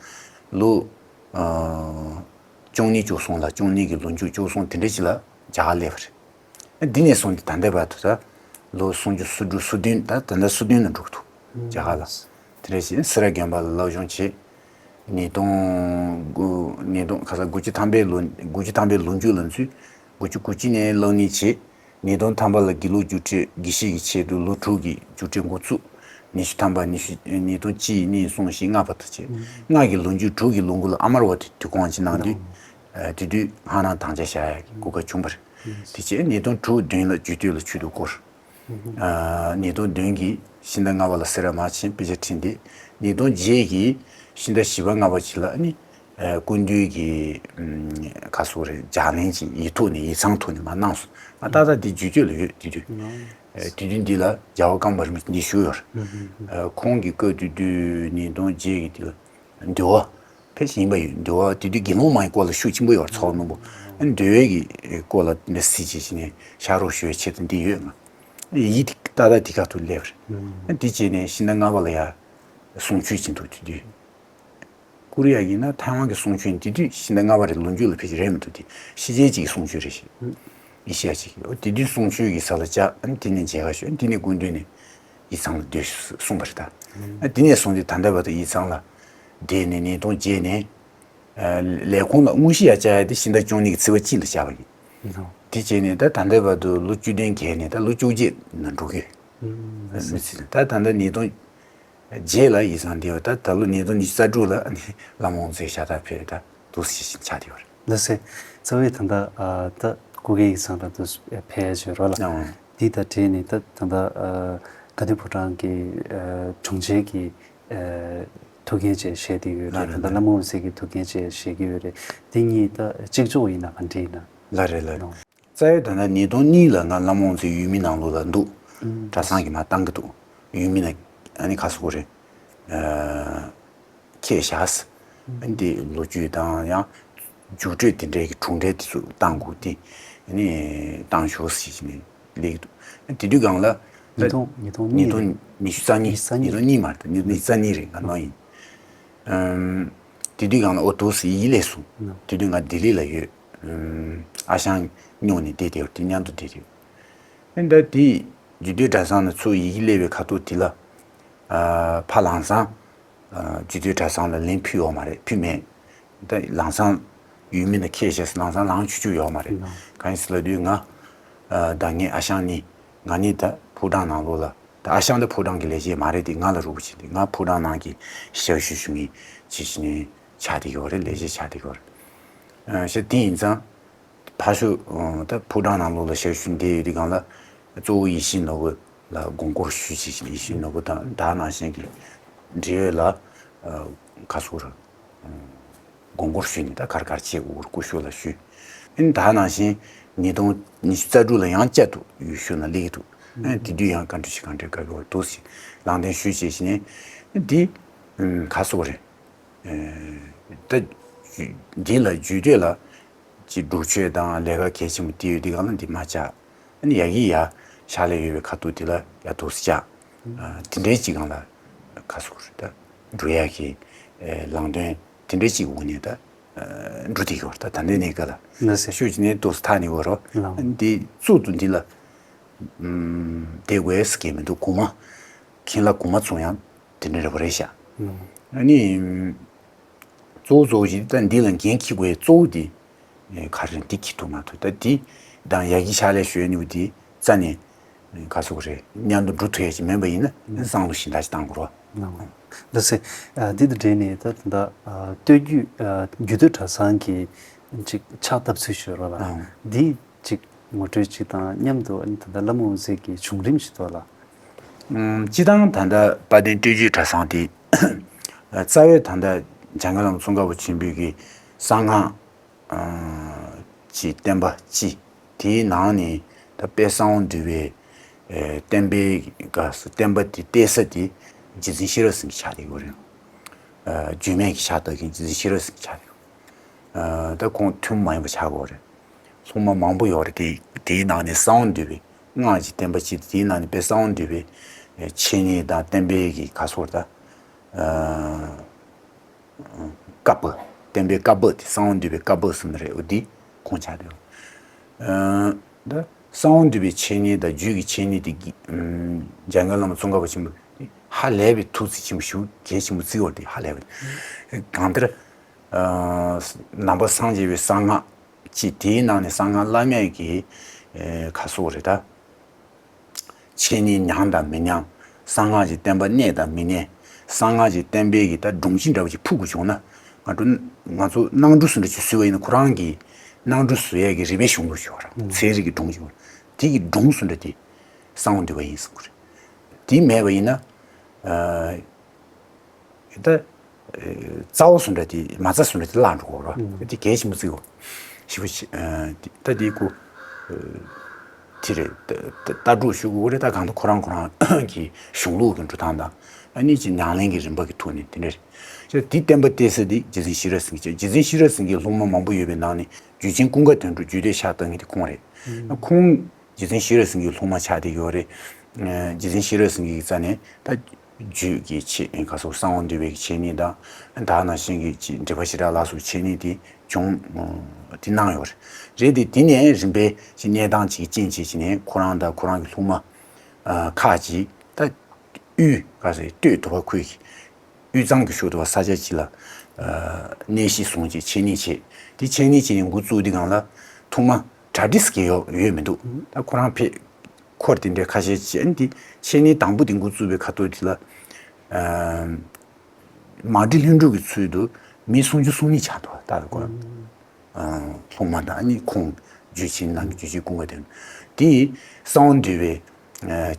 ལོ། ཨ། བཅུ་གཉིས་བཅུ་གསུམ་ལ། བཅུ་གཉིས་ཀྱི་ལོ་མཇུག་བཅུ་གསུམ་དེ་འདྲ་ཞིག་ལ་རྒྱ་གར་སླེབས་པ་རེད། འདི་ནས་བཟུང་སྟེ་ད་ལྟའི་བར་དུ་ད་ལོ་སུམ་ཅུ་སོ་དྲུག་སོ་བདུན། ད་ད་ལྟ་སོ་བདུན་ལ་འགྲོ་གི་འདུག་རྒྱ་གར་ལ། དེ་འདྲ་བྱས་སེ་ར་དགོན་པ་ལ་སློབ་སྦྱོང་བྱས། ཉིས་སྟོང་དགུ། ཉིས་སྟོང་ཁ་ས་དགུ་བཅུ་ཐམ་པའི་ལོ། དགུ་བཅུ་ཐམ་པའི་ལོ་མཇུག་ལ་འཛུལ། དགུ་བཅུ་གོ་གཅིག་ནས་སློབ་གཉེར་བྱས། ཉིས་སྟོང་ཐམ་པ་ལ་དགེ་ལུགས་རྒྱུགས་སྤྲོད་དགེ་བཤེས་ཀྱི་ཆེད་དུ་ལོ་དྲུག་གི་རྒྱུགས་སྤྲོད་འགོ་བཙུགས། ཉི་ཤུ་ཐམ་པ། ཉི་ཤུ། ཉིས་སྟོང་གཅིག་གཉིས་གསུམ་བཞི་ལྔ་བར་དུ་བྱས། ལྔ་གི་ལོ་མཇུག་དྲུག་གི་ལོ་འགོ་ལ་ཨ་མར་བ་ཏི་དུས་ཁོངས་ཅིག་གནང་དུས། ཨ། དེ་དུས་ཧ་ནང་དང་ཆ་བཞག་ཡག་གི་གོ་སྐབས་བྱུང་བ་རེད། དེ་རྗེས་ཉིས་སྟོང་དྲུག་བདུན་ལ་རྒྱུད་སྟོད་ལ་ཆོས་དུ་བསྐོར། ཨ། ཉིས་སྟོང་བདུན་གྱི་ཕྱི་ཟླ་ལྔ་པ་ལ་སེ་ར་མར་ཕྱིན་དཔེ་ཆ་ཁྲིད་དེ། ཉིས་སྟོང་བརྒྱད་ཀྱི་ཕྱི་ཟླ་བཞི་པ་ལྔ་པ་ཅིག་ལ་ནི། ཨ། སྐུ་མདུན་གྱི། ཨམ། ག་སོ་རེད། ལྗགས་ལན་ཅིག་ཡིག་ཐོག་ནས། ཡིག་ཚང་ཐོག་ནས་མར་གནང་སོང་། ང་ཏག་ཏག་འདི་རྒྱུད་སྟོད་ལ་ཡོད། དེ་དུས། ཨ། དེ་དུས་འདི་ལ་རྒྱལ་བ་ཀརྨ་པ་རིན་པོ་ཆེ་འདི་བཞུགས་ཡོད་རེད། ཨ། ཁོང་གི་སྐབས་དེ་དུས་ཉིས་སྟོང་བརྒྱད་ཀྱི་དེ་ལ་འདུལ་བ་ཕལ་ཆེར་ཡིན་པ་ཡོད། འདུལ་བ་དེ་དུས་དགེ་སློང་མའི་སྐོར་ལ་ཤུགས་ཆེན་པོ་ཡོད་རེད། ཚོགས་རྣོན་པོ། ཨ། འདུལ་བའི་གི་སྐོར་ལ་འདི་འདྲ་གཟིགས་བྱས་བྱས་ནས་ཕྱག་རོགས་ཞུ་བའི་ཆེད་དུ་འདི་ཡོད། ང་ཡིག་ཏག་ཏག་དེ་ག་ཐུག་སླེབས་རེད། ཨ། དེ་རྗེས་ནས་ཕྱི་ཟླ་ལྔ་པ་ལ་ཡ་གསུང་ཆོས་ཅིག་འདུག་དེ་དུས། ཀོ་རི་ཡ་ཡིན་ན་ཐའེ་ཝན་གྱི་གསུང་ཆོས་དེ་དུས་ཕྱི་ཟླ་ལྔ་པ་རེད། ལོ་མཇུག་ལ་ཕལ་ཆེར་རེད་མི་འདུག་དེ་ཕྱི་རྒྱལ་གཅིག་གི་གསུང་ཆོས་རེད་ཤག་ཨེ་ཤི་ཡ་གཅིག་གི། འོ། དེ་དུས་གསུང་ཆོས་ཀྱི་ས་ལ་བཅར། ཨ་ནི་དེ་ནས་མཇལ་ཁ་ཞུས། ཨ་ནི་དེ་ནས་སྐུ་མདུན་ནས་ཡིག་ཚང་ལ་སྡོད་གསུངས་པ་རེད་ད། ཨ། དེ་ནས་བཟུང་སྟེ་ད་ལྟ་བར་དུ་ཡིག་ཚང་ལ་བསྡད་ནས། ཉིས་སྟོང་བརྒྱད་ནས། ཨ། ལས་ཁུངས་ལ་དངོས་གཞི་ཡར་བཅར་ཡ་དེ་ཕྱི་ཟླ་བཅུ་གཉིས་ཀྱི་ཚེས་པ་གཅིག་ལ་བཅར་བ་ཡིན། ཨོ། དེ་བྱས་ནས་ད་ད་ལྟའི་བར་དུ་ལོ་བཅུ་བདུན་བརྒལ་ནས་ད་ལོ་བཅོ་བརྒྱད་ནང་འགྲོ་གི་ཡོད། ཨ། མི་ཚེ་ད་ད་ལྟ་ཉིས་སྟོང་བརྒྱད་ལ་ཡིག་ཚང་བསྡད་ཡོད། ད་ད་ལོ་ཉིས་སྟོང་ཉི་ཤུ་རྩ་དྲུག་ལ་ཨ་ནི་བླ་མ་དབང་རྩེ་ཤ་སྟག་ཕེབས། ད་འདུག་སེ་ཆགས་བསྡད་ཡོད་རེད། ལགས་སེ། རྩ་བའི་ད་ལྟ། ཨ། ད་སྐུ་སྒེར་ཡིག་ཚང་ལ་འདུག་སེ་ཕེབས་ཡ་བྱས་རོགས་ལ། ཨང་། འདི་དང་འབྲེལ་ནས་ད་ད་ལྟ། ཨ། དགའ་ལྡན་ཕོ་བྲང་གི། ཨ། དྲུང་ཆེ་གི། ཨ། ཐུགས་འགན་བཅས་བཞེས་བསྡད་ཡོད་རེད། ལགས་རེད། ད་ལྟ་བླ་མ་དབང་རྩེ་གི་ཐུགས་འགན་བཅས་བཞེས་ཀྱི་ཡོད་རེད། འདི་གཉིས་ད་གཅིག་ལྕོགས་ཡིན་ན་ག་འདྲ་ཡིན་ན། ལགས་རེད། ལགས་རེད། ཨང་། རྩ་བའི་ད་ལྟ་ཉིས་སྟོང་གཉིས་ལ་ང་བླ་མ་དབང་རྩེ་ཡུལ་མི་ནང་ལོགས་ལ་འདུག་ཨང་། གྲྭ་ཚང་གིས་མར་བཏང་གི་འདུག་ཡུལ་མི་ན་ཨ་ནི་ག་སོ་གོ་རེད། ཁྱེད་བཞག་ཨ་ནི་དེ་ལོ་རྒྱུས་དང་ཡང་རྒྱུགས་སྤྲོད་དེ་འདྲའི་གི་གྲུང་འབྲེལ་དེ་ཚོ་བཏང་དགོས་དེ་ཨ་ནི་བཏང་ཤོག་ཟེར་ནས་ལེགས་འདུག་དེ་དུས་སྒང་ལ་ཉིས་སྟོང་ཉིས་སྟོང་ཉིས་སྟོང་ཉི་ཤུ་རྩ་གཉིས་ཉི་ཤུ་རྩ་གཉིས་ཉིས་སྟོང་ཉི་ཤུ་རྩ་གཉིས་མ་རེད་ད་ཉིས་སྟོང་ཉི་ཤུ་རྩ་གཉིས་རེད་ང་ནོར་ཡིན། དེ་དུས་སྒང་ལ་ཨོ་ཏོ་སི་ཡིག་སླེབས་སོང་དེ་དུས་ང་ལྡི་ལི་ལ་ཡོད། ཨ་ཞང་སྨྱོ་ནས་བསྡད་དེ་དེ་མཉམ་དུ་བསྡད་དེ། ཨ་ནི་ད་དེ་རྒྱུད་སྟོད་གྲྭ་ཚང་ནས་ཚུར་ཡི་གེ་སླེབས་པའི་ཁ་ཐུག་དེ་ལ་ཕ་ལང་ཚང་རྒྱུད་སྟོད་གྲྭ་ཚང་ལ་ལན་ཕུལ་ཡོད་མ་རེད་ཕུལ་མེད། ད་ལང་ཚང་ཡུལ་མི་ལ་ཁྱེད་བཤད་ལང་ཚང་ལངས་ཆུ་ཆུ་ཡོད་མ་རེད། གང་ཡིན་ཟེར་ལབ་དུས་ང་ད་ངའི་ཨ་ཞང་ནི་ང་ནི་ད་ཕོ་བྲང་ནང་ལོགས་ལ་ད་ཨ་ཞང་ད་ཕོ་བྲང་གི་ལས་བྱེད་མ་རེད་དེ་ང་ལ་རོགས་པ་བྱེད་དེ་ང་ཕོ་བྲང་ནང་གི་ཞབས་ཞུ་ཞུ་མཁན་ཅིག་ནི་ཆགས་བསྡད་ཡོད་རེད་ལས་བྱེད་ཆགས་བསྡད་ཡོད་རེད། ཤ་དེ་ཡིན་ཙང་། ཕར་ཞོག་ད་ཕོ་བྲང་ནང་ལོགས་ལ་ཞབས་ཞུ་འདི་ཡོད་དུས་སྒང་ལ་གཙོ་བོ་ཡིད་བཞིན་ནོར་བུ་ལ་དགོངས་སྐོར་ཞུས་ཅིག་ཡིད་བཞིན་ནོར་བུ་དང་ད་ནང་བཞིན་གྱི་འབྲེལ་ཡོད་ལ་ག་སོ་ར་དགོངས་སྐོར་ཞུས་ནས་ད་གར་གར་བྱེད་དགོས་སྐུ་ཞབས་ལ་ཞུས། ཨིན་ད་ནང་བཞིན་ཉིས་སྟོང་ཉི་ཤུ་རྩ་དྲུག་ལ་ཡང་བསྐྱར་དུ་ཡུལ་ཤུལ་ན་སླེབས་འདུག་ཨ་དེ་དུས་ཡང་བཀའ་འདྲི་ཞིག་གང་འདྲའི་བཀའ་བསྒོ་འདུག་ཞིག་ལང་བསྟན་ཞུས་བྱས་ཤིག་ནས་འདི་ག་སོ་རེད། ད་འདི་ལ་རྒྱུད་སྟོད་ལ། ཅིག་སྒྲུབ་མཆོད་དང་ལས་ཀ་གལ་ཆེན་པོ་དེ་ཡོད་དེ་གང་ལ་འདི་མ་བཅག་ཨ་ནི་ཡ་གི་ཡ་ཤག་ལས་ཡོད་པའི་ཁ་ཐུག་དེ་ལ་ཡ་དུ་སི་བཅག་དེ་འདྲའི་ཅིག་གང་ལ་ཁ་སུ་རེད་ད་འགྲོ་ཡ་གི་ལང་དོན་དེ་འདྲའི་ཅིག་འོང་ནས་ད་འགྲོ་དེ་གི་བར་ད་ད་འདི་ནས་ག་ལ་ན་ཟེར་ཤོད་ཅི་ནས་དུ་སི་ཐག་ནས་བར་རོ་འདི་གཙུག་ཏུ་འདི་ལ་དེ་བས་སྐད་མི་འདུག་གོང་མ་ཁྱིམ་ལ་གོང་མ་ཚོ་ཡང་དེ་འདྲ་རེད་པ་རེད་ཤག་ཨ་ནི། གཙོ་བོ་གཙོ་བོ་ཞིག་ད་འདི་ལ་འགན་འཁྱེར་དགོས་གཙོ་བོ་འདི་ག་རེ་འདི་འཁྱེར་ཐུབ་མ་ཐུབ་ད་འདི་དང་ཡ་གི་ཤག་ལས་ཞུ་ཡ་ནི་འདི་རྩ་ནས་ག་སོག་རེད་མཉམ་དུ་འགྲོ་ཐུབ་ཡ་ཞིག་མིན་པ་ཡིན་ན་བསམ་བློ་ཞིག་འདྲ་ཞིག་བཏང་དགོས་རོགས། ལགས་སེ། འདི་དང་འབྲེལ་ནས་ད་ད་སྟོད་རྒྱུད་རྒྱུད་སྟོད་གྲྭ་ཚང་གི་ཅིག་ཕྱག་བཏབ་ཚུལ་ཞུ་རོགས་ལ་འདི། ཅིག་ངོ་སྤྲོད་ཅིག་དང་མཉམ་དུ་ཨ་ནི་ད་ལྟ་བླ་མ་དབུ་མཛད་ཀྱི་བྱུང་རིམ་ཞིག་ཐོག་ལ། ཨམ་སྤྱི་བཏང་ད་ལྟ་དཔལ་ལྡན་སྟོད་རྒྱུད་གྲྭ་ཚང་དེ་རྩ་བའི་ད་ལྟ་འཇམ་མགོན་བླ་མ་ཙོང་ཁ་པ་ཆེན་པོའི་གི་གསང་སྔགས་ཀྱི་བསྟན་པ་སྤྱི་དེའི་ནང་ནས་ད་དཔལ་གསང་བ་འདུས་པའི་བསྟན་པའི་སྐབས་སུ་བསྟན་པ་དེ་གཏད་ས་དེ་རྗེ་བཙུན་ཤེས་རབ་སེང་གེ་ཆགས་བསྡད་ཡོད་རེད། རྒྱུད་སྨད་ཀྱི་ཕྱག་བཏབ་མཁན་རྗེ་བཙུན་ཤེས་རབ་སེང་གེ་ཆགས་བསྡད་ཡོད། ད་ཁོང་ཐུན་མོང་མ་ཡིན་པ་ཆགས་ཡོད་རེད། སློབ་མ་མང་པོ་ཡོད་རེད་དེ་དེའི་ནང་ནས་གསང་བ་འདུས་པའི་སྔགས་ཀྱི་བསྟན་པ་སྤྱི་དེའི་ནང་ནས་དཔེ་གསང་བ་འདུས་པའི་འཆད་ཉན་དང་བསྟན་པའི་གི་ག་སོགས་ད་བཀའ་པོད་བསྟན་པའི་བཀའ་པོད་དེ་གསང་བ་འདུས་པའི་བཀའ་པོད་ཟེར་ནི་རེད་འོ་འདི་ཁོང་ཆགས་བསྡད་ཡོད། ད་གསང་བ་འདུས་པའི་འཆད་ཉན་དང་རྒྱུད་ཀྱི་འཆད་ཉན་དེ་འཇམ་མགོན་བླ་མ་ཙོང་ཁ་པ་ཆེན་པོས་ཧ་ལས་པའི་ཐུགས་རྩིས་ཆེན་པོ་ཞེ་པོ་གལ་ཆེན་པོ་བརྩི་བ་དེ་ཧ་ལས་པ་གང་ལྟར། ནང་པ་སངས་རྒྱས་པའི་གསང་སྔགས་ཀྱི་དེའི་ནང་ནས་གསང་སྔགས་བླ་མེད་ཀྱི་ཁ་སོགས་རེད་ད། འཆད་ཉན་ཉམས་དང་མི་ཉམས། གསང་སྔགས་ཀྱི་བསྟན་པ་གནས་དང་མི་གནས། གསང་སྔགས་ཀྱི་བསྟན་པའི་གི་ད་སྒྲོམ་གཞི་འདྲ་བ་ཞིག་ཕུག་དགོས་བྱུང་ན། ང་ཚོ་ང་ཚོ་གནང་གྲུ་སུ་འདྲ་ཅིག་བཟོས་པ་ཡིན་ན་ཁོ་རང་གི་གནང་གྲུ་བཟོ་ཡས་ཀྱི་རིམ་པའི་གཞུང་ལུགས་ཞིག་ཡོད་ར་ཚན་རིག་གི་སྒྲོམ་གཞི་ཡོད་ར་དེ་གི་སྒྲོམ་སུ་འདྲ་དེ་གསང་བ་འདུས་པ་ཡིན་གསུང་གི་རེད། དེ་མེད་པ་ཡིན་ན། ད། རྩ་བ་སུ་འདྲ་དེ་མ་རྩ་སུ་འདྲ་དེ་བརླག་འགྲོ་གོ་ར། དེ་གལ་ཆེན་པོ་བརྩི་གོ་ཞེ་པོ་ཞིག་ད་དེའི་སྐུ། དེ་རེད། ལྟ་གྲུབ་ཞུ་དགོས་རེད་ད་གང་ལྟར་ཁོ་རང་ཁོ་རང་གི་གཞུང་ལུགས་ཀྱི་འགྲོ་སྟངས་དང་ཨ་ནི་ཅིག་ཉམས་ལེན་གྱི་རིམ་པ་གི་ཐོག་ནས་དེ་འདྲ་རེད། དེ་བསྟན་པ་གཏད་ས་དེ་རྗེ་བཙུན་ཤེས་རབ་སེང་གེ་རྗེ་བཙུན་ཤེས་རབ་སེང་གེའི་སློབ་མ་མང་པོ་ཡོད་པའི་ནང་ནས་རྒྱུད་ཆེན་ཀུན་དགའ་དོན་གྲུབ་རྒྱུད་སྡེ་ཤ་སྟག་ངེས་དེ་ཁོང་རེད། ཁོང་རྗེ་བཙུན་ཤེས་རབ་སེང་གེའི་སློབ་མ་ཆགས་བསྡད་ཡོད་རེད། རྗེ་བཙུན་ཤེས་རབ་སེང་གེ་གི་རྩ་ནས་ད་རྒྱུད་ཀྱི་ཆེད་ག་སོགས་གསང་བ་འདུས་པའི་གི་ཆེད་ནི་དང་ད་ནང་བཞིན་གྱི་འགྲེལ་པ་ཞེ་དྲག་ལ་སོགས་ཆེད་ནི་དེ་བྱུང་དེ་གནང་ཡོད་རེད། རེད་དེ་དེ་ནས་རིམ་པས་ཅིག་གནས་སྟངས་ཅིག་ཅིག་ཅིག་ནས་ཁོ་རང་དང་ཁོ་རང་གི་སློབ་མ་ཁག་ཅིག་ད་དབུས་ག་ཟེར་སྟོད་དུ་བ་ཁུལ་གྱི་དབུས་གཙང་གི་ཕྱོགས་དུ་བ་ས་ཆ་ཅིག་ལ་གནས་གཞི་བཟུང་བྱས་འཆད་ཉན་བྱས། དེ་འཆད་ཉན་བྱས་ནས་འགོ་བཙུགས་དུས་སྒང་ལ་ཐོག་མ་གྲ་སྒྲིག་གི་ཡོད་ཡོད་མི་འདུག་ད་ཁོ་རང་ཕེབས་འཁོར་དེ་འདྲའི་ཁ་ཤས་བྱས་ནས་དེ་འཆད་ཉན་དང་པོ་དེ་འགོ་བཙུགས་པའི་ཁ་ཐུག་དེ་ལ་མ་འདྲི་ལྷུན་གྲུབ་ཀྱི་ཚུལ་དུ་མི་སུམ་ཅུ་སོ་གཉིས་ཆགས་འདུག་ད་ཁོ་སློབ་མ་དང་ནི་ཁོང་རྒྱུད་ཆེན་ནང་གི་རྒྱུད་ཆེན་ཀུན་དགའ་དོན་དེ་གསང་བ་འདུས་པའི།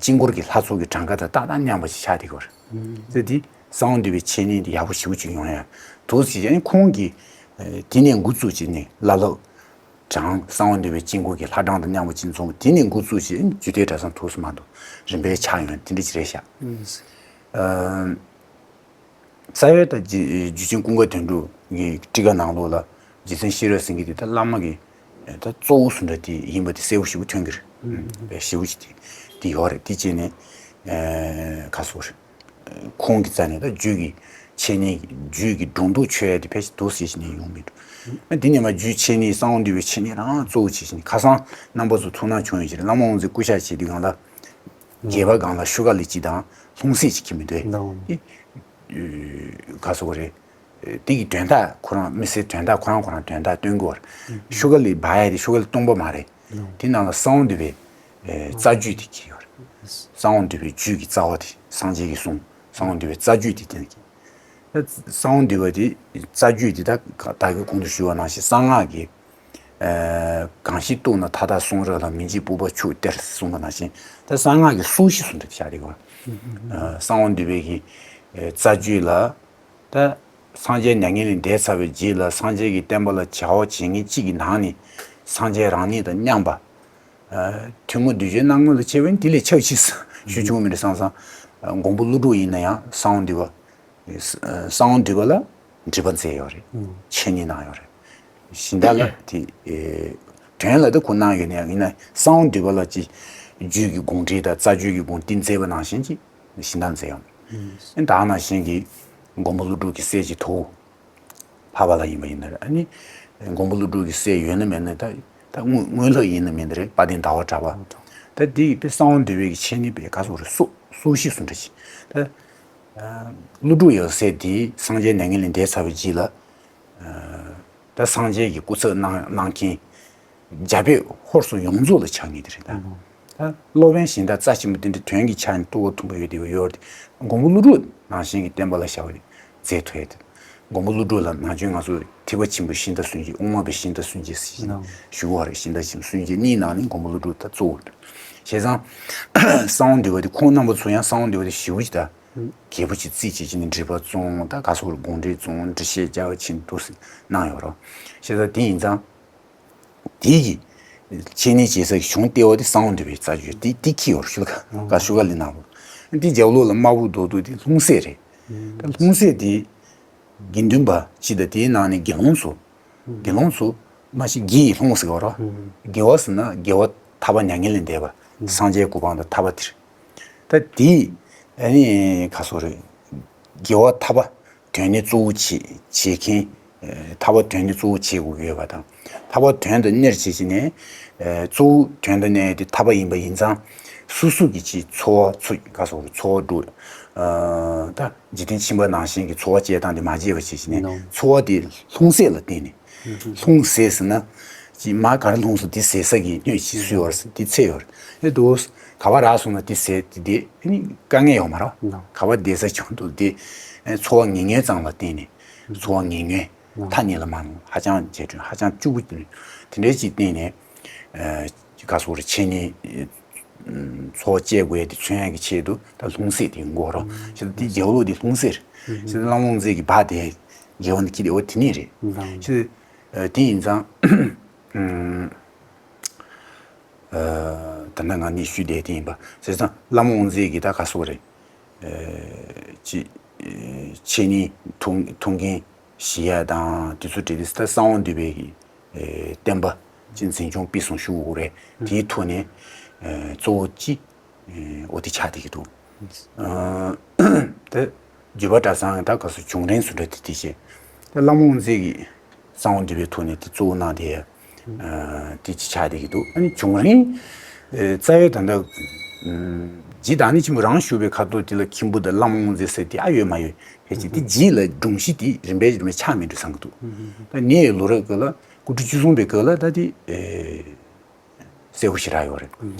དཀྱིལ་འཁོར་གྱི་ལྷ་ཚོགས་ཀྱི་གྲངས་ཀ་དང་ཏག་ཏག་མཉམ་པ་ཞིག་ཆགས་བསྡད་ཡོད་རེད། དེ་དེ་གསང་བ་འདུས་པའི་འཆད་ཉན་དེ་ཡག་པོ་ཞེ་པོ་ཅིག་ཡོང་ཡ། དུ་ཞིག་ཡང་ཁོང་གིས་དེ་ནས་འགོ་བཙུགས་བྱས་ནས་བླ་སློབ་ གྲངས་གསང་བ་འདུས་པའི་དཀྱིལ་འཁོར་གྱི་ལྷ་གྲངས་དང་མཉམ་པ་ཅིག་འཛོམས། དེ་ནས་འགོ་བཙུགས་བྱས་རྒྱུད་སྡེ་གྲྭ་ཚང་ཐུགས་སུ་མ་འདུག་རིམ་པས་ཆགས་ཡོང་དེ་འདྲ་ཅིག་རེད་ཤག་ཨ། རྩ་བའི་ད་རྗེ་རྗེ་ཆེན་ཀུན་དགའ་དོན་གྲུབ་ཀྱི་ཊཱི་ཀ་ནང་ལོགས་ལ་རྗེ་བཙུན་ཤེས་རབ་སེང་གེ་དེ་ད་བླ་མ་གི་ད་གཙོ་བོ་སུ་འདྲ་དེ་ཡིན་པ་དེ་གསལ་པོ་ཞེ་པོ་ཐོན་གྱི་རེད། ཞེ་པོ་ཅིག་དེ་དེ་ཡོད་རེད། དེ་བྱས་ནས་ག་སོ་རེད། ཁོང་གི་རྩ་ནས་ད་རྒྱུད་ཀྱི་འཆད་ཉན་རྒྱུད་ཀྱི་སྒྲོ་འདོགས་ཆོད་ཡ་དེ་ཕལ་ཆེར་འདུག་ཟེར་བྱས་ནས་ཡོང་མི་འདུག་འདི་ནས་མ་རྒྱུད་འཆད་ཉན་གསང་བ་འདུས་པའི་འཆད་ཉན་རང་གཙོ་བོ་བྱས་བྱས་ནས་ཁ་སང་རྣམ་པ་ཚོ་ཐུགས་སྣང་བྱུང་ཡོད་ཅེས་བླ་མ་དབང་འཛིན་སྐུ་ཕྱག་བྱེད་དུས་སྒང་ལ། རྒྱས་པ་སྒང་ལ་ཤུ་ག་ལི་གཅིག་དང་ལྷུང་བཟེད་གཅིག་འཁྱེར་མི་འདུག་ལགས་འོང་། དེ། ག་སོ་རེད། དེ་གི་དོན་དག་ཁོ་རང་མི་སེར་དོན་དག་ཁོ་རང་ཁོ་རང་དོན་དག་སྟོན་གྱི་ཡོད་རེད། ཤུ་ག་ལི་འབག་ཡ་དེ་ཤུ་ག་ལི་སྟོང་པ་མ་རེད། ལགས་འོང་། དེ་ནང་ལ་གསང་བ་འདུས་པའི་རྩ་རྒྱུད་དེ་འཁྱེར་ཡོད་རེད། གསང་བ་འདུས་པའི་རྒྱུད་ཀྱི་རྩ་བ་དེ་སངས་རྒྱས་ཀྱི་གསུང་གསང་བ་འདུས་པའི་རྩ་རྒྱུད་དེ་དེ་ནས་འཁྱེར། ད་གསང་བ་འདུས་པ་དེ་རྩ་རྒྱུད་དེ་ད་ད་གིན་གོང་དུ་ཞུས་པ་ནང་བཞིན་གསང་སྔགས་ཀྱི། གང་ཞིག་རྟོགས་ན་མཐའ་དག་གསུང་རབ་ལ། མི་འཇིགས་པུས་པ་ཆུ་གཏེར་གསུངས་པ་ནང་བཞིན་ད་གསང་སྔགས་ཀྱི་སྲོག་ཤིང་སུ་འདྲ་བཞག་རེད་བ། གསང་བ་འདུས་པའི་གི་རྩ་རྒྱུད་ལ་ད་སངས་རྒྱས་མྱ་ངན་ལས་འདས་ཚར་བའི་རྗེས་ལ་སངས་རྒྱས་ཀྱི་བསྟན་པ་ལ་བྱ་བ་བྱེད་མཁན་གཅིག་གི་ནང་ནས་སངས་རྒྱས་རང་ཉིད་དང་མཉམ་པ། ཐུན་མོང་བདུད་རྩིའི་སྣང་ངོ་ལ་ཕྱེ་བས་དེ་ལས་ཆབས་ཅིག་ཞུ་ཆོག་མི་འདྲ་བསམ་བསམ། མགོན་པོ་ཀླུ་སྒྲུབ་ཡིན་ན་ཡང་གསང་བ་འདུས་པ། གསང་བ་འདུས་པ་ལ་འགྲེལ་པ་མཛད་ཡོད་རེད། འཆད་ཉན་གནང་ཡོད་རེད། གཞན་དག་ལ་དེ་དོན་ལ་དེ་གོ་གནང་ཡོད་ནའང་ཡིན་ན་གསང་བ་འདུས་པ་ལ་ཅིག་རྒྱུད་ཀྱི་དགོངས་འགྲེལ་དང་རྩ་རྒྱུད་ཀྱི་དགོངས་གཏིང་མཛད་པ་ནང་བཞིན་གྱི་གཞན་དག་མཛད་ཡོད་མེད། ད་ནང་བཞིན་གྱི་མགོན་པོ་ཀླུ་སྒྲུབ་ཀྱི་སྲས་ཀྱི་ཐུ་བོ། འཕགས་པ་ལྷ་ཡིན་པ་ཡིན་ན་རེད། ཨ་ནི་མགོན་པོ་ཀླུ་སྒྲུབ་ཀྱི་སྲས་ཡོད་ན་མེད་ན་ད་ད་དངོས་དངོས་ལྷ་ཡིན་ན་མིན་ན་རེད། དཔལ་ལྡན་ཟླ་བ་གྲགས་པ། ད་འདི་ཡི་དཔེ་གསང་བ་འདུས་པའི་གི་འཆད་ཉན་པའི་ག་སོ་རེད། སྲོག་སྲོག་ཤིང་སུ་འདྲ་ཞིག་ད། ཀླུ་སྒྲུབ་ཡབ་སྲས་འདི་སངས་རྒྱས་མྱ་ངན་ལས་འདས་ཚར་བའི་རྗེས་ལ། ད་སངས་རྒྱས་ཀྱི་སྐུ་ཚབ་གནང་གནང་མཁན། རྒྱ་བོད་ཧོར་སོག་ཡོངས་རྫོགས་ལ་ཆགས་ངེས་དེ་རེད་ད། ད་སློབ་དཔོན་གཞན་དག་རྩ་ཆེན་པོ་དེ་འདྲའི་དོན་གྱི་ཆ་ནས་རྟོགས་པ་ཐུབ་པ་ཡོད་དེ་ཡོད་རེད། མགོན་པོ་ཀླུ་སྒྲུབ་ནང་བཞིན་གྱི་བསྟན་པ་ལ་ཞབས་འདེགས་མཛད་ཐུབ་ཡ་དེ། མགོན་པོ་ཀླུ་སྒྲུབ་ལ་ནང་ཆོས་ང་ཚོ་ཐེག་པ་ཆེན་པོའི་ཤིང་རྟ་བསྲུང་བྱེད། དབུ་མ་པའི་ཤིང་རྟ་བསྲུང་བྱེད་ཟེར་ཞུ་བ་རེད། ཤིང་རྟ་ཆེན་པོ་བསྲུང་བྱེད་གཉིས་ནང་ནས་མགོན་པོ་ཀླུ་སྒྲུབ་ད་གཙོ་བོ་རེད། བྱས་ཙང་གསང་བ་འདུས་པ་དེ་ཁོང་རྣམ་པ་ཚོ་ཡང་གསང་བ་འདུས་པ་དེ་ཞེ་པོ་ཅིག་ད་རྒྱས་པོ་ཅིག་རྩིས་བྱེད་ཀྱི་ནི་འགྲེལ་པ་བཙོང་ད་ག་སོགས་དགོངས་འགྲེལ་བཙོང་འགྲེལ་བཤད་རྒྱ་ཆེན་པོ་ཞིག་གནང་ཡོད་རོགས། བྱས་ཙང་དེ་ཡིན་ཙང་དེ་ཡི་འཆད་ཉན་བྱེད་ས་ཀྱི་གཞུང་ལྟེ་བ་དེ་གསང་བ་འདུས་པའི་རྩ་རྒྱུད་དེ་དེ་ཁྱི་ཡོར་ཤུ་ལ་ག་ཤུ་ག་ལི་ནང་ལོ། དེ་རྒྱབ་ལོགས་ལ་དམར་པོ་རྡོག་རྡོག་དེ་ལྷུང་བཟེད་རེད། ད་ལྷུང་བཟེད་དེ་དགེ་འདུན་པ་སྤྱི་དང་དེའི་ནང་ནས་དགེ་སློང་ཚོ། དགེ་སློང་ཚོ་མ་གཞི་དགེ་ཡི་སློང་ཟེར་བ་རོ། དགེ་བ་ཟེར་ན་དགེ་བ་ཐར་པ་མྱ་ངན་ལས་འདས་པ་སངས་རྒྱས་གོ་འཕང་དང་ཐར་པ་དེ་རེད། ད་དེ་ཨ་ནི་ག་སོ་རེད། དགེ་བ་ཐར་པ་དོན་གཉེར་གཙོ་བོ་བྱེད་བྱེད་མཁན། ཐར་པ་དོན་གཉེར་གཙོ་བོ་བྱེད་དགོས་ཡོད་པ་དང་། ཐར་པ་དོན་དུ་གཉེར་བྱེད་ཀྱི་ནས། གཙོ་བོ་དོན་དུ་གཉེར་ཏེ་ཐར་པ་ཡིན་པ་ཡིན་ཙང་། སོ་སོ་གི་ཅིག་འཚོ་བ་འཚོ་ག་སོགས་འཚོ་བ་འགྲོ། ད་འཇིག་རྟེན་ཁྱིམ་པ་ནང་བཞིན་གྱི་འཚོ་བ་སྐྱེལ་སྟངས་དེ་མ་བརྗེད་པ་བྱེད་ཀྱི་ནས། འཚོ་བ་དེ་ལྷུང་བཟེད་ལ་བརྟེན་ནས། ལྷུང་བཟེད་ཟེར་ན། ཅིག་མ་ག་རེ་ལྷུང་སོང་དེ་ཟེད་ས་གི་སྣོད་ཅིག་སུ་ཡོད་རེད་དེ་ཚད་ཡོད་རེད། ཨེ་འདུག་ག་བ་རག་སོང་ན་དེ་ཟེད་དེ་དེ་ཨ་ནི་དཀའ་ངལ་ཡོད་མ་རེད། ག་བ་བསྡད་ས་བྱུང་འདུག་དེ་འཚོ་བ་ངན་ངོན་ཙམ་ལ་བརྟེན་ནས་འཚོ་བ་ངན་ངོན་མཐའ་གཉིས་ལ་མ་ལྷུང་ཧ་ཅང་ཇེ་དྲོད་ཧ་ཅང་སྐྱུག་པོ་དེ་འདྲའི་ཅིག་བརྟེན་ནས་ག་སོགས་རེ་ཆེ་ནས་འཚོ་བ་སྐྱེལ་དགོས་དེ་མཚོན་ཡག་གི་ཆེད་དུ་ད་ལྷུང་བཟེད་དེ་འགོ་རོ་ཞེས་དེ་རྒྱལ་པོ་དེ་ལྷུང་བཟེད་རེད། ཞེས་བླ་མ་དབང་རྫས་ཀྱི་བ་དེ་རྒྱལ་པོ་འདི་ཁྱི་དེ་འོ་དེ་ནས་རེད། ཞེས་དེ་ཡིན་ཙང་། ད་ནང་ང་ནི་ཞུས་བསྡད་དེ་ཡིན་པ་ཟེར་ཙང་བླ་མ་དབང་རྫས་ཀྱི་ད་ག་སོགས་རེད། ཅི། འཆད་ཉན་ཐུང་ཐུང་རྒན་ཞི་ཡ་དང་དེ་ཚོ་བྲིས་ཏེ་ད་གསང་བ་འདུས་པའི་བསྟན་པ་ཅི་འཛིན་སྐྱོང་སྤེལ་གསུམ་ཞུ་དགོས་རེད། དེའི་ཐོག་ནས་གཙོ་བོ་ཅི། འོ་དེ་ཆགས་བསྡད་ཀྱི་འདུག་ད་རྒྱུད་པ་གྲྭ་ཚང་གི་ད་ག་སོ་བྱུང་རིམ་སུ་འདྲ་དེ་དེ་བྱས། ད་བླ་མ་དབང་རྫས་ཀྱི་གསང་བ་འདུས་པའི་ཐོག་ནས་དེ་གཙོ་བོ་གནང་དེ་དེ་ཅི་ཆགས་བསྡད་ཀྱི་འདུག་ཨ་ནི་བྱུང་རིམ་རྩ་བའི་ད་ལྟ་རྗེ་བདག་ཉིད་ཆེན་པོ་རང་བཞུགས་པའི་ཁ་ཐོག་དེ་ལ་མཁན་པོ་དང་བླ་མ་དབང་རྫས་ཟེར་དེ་ཨ་ཡོད་མ་ཡོད་ཕལ་ཆེར་དེ་རྗེས་ལ་སྒྲུང་གཞི་དེ་རིམ་པས་རིམ་པས་ཆགས་མི་འགྲོ་བསམ་གྱི་འདུག་ད་ངའི་ལོ་རབས་སྐབས་ལ་སྐུ་ཕྲེང་བཅུ་གསུམ་པའི་སྐབས་ལ་ད་དེ། གསལ་པོ་ཞེ་དྲག་ཡོད་རེད།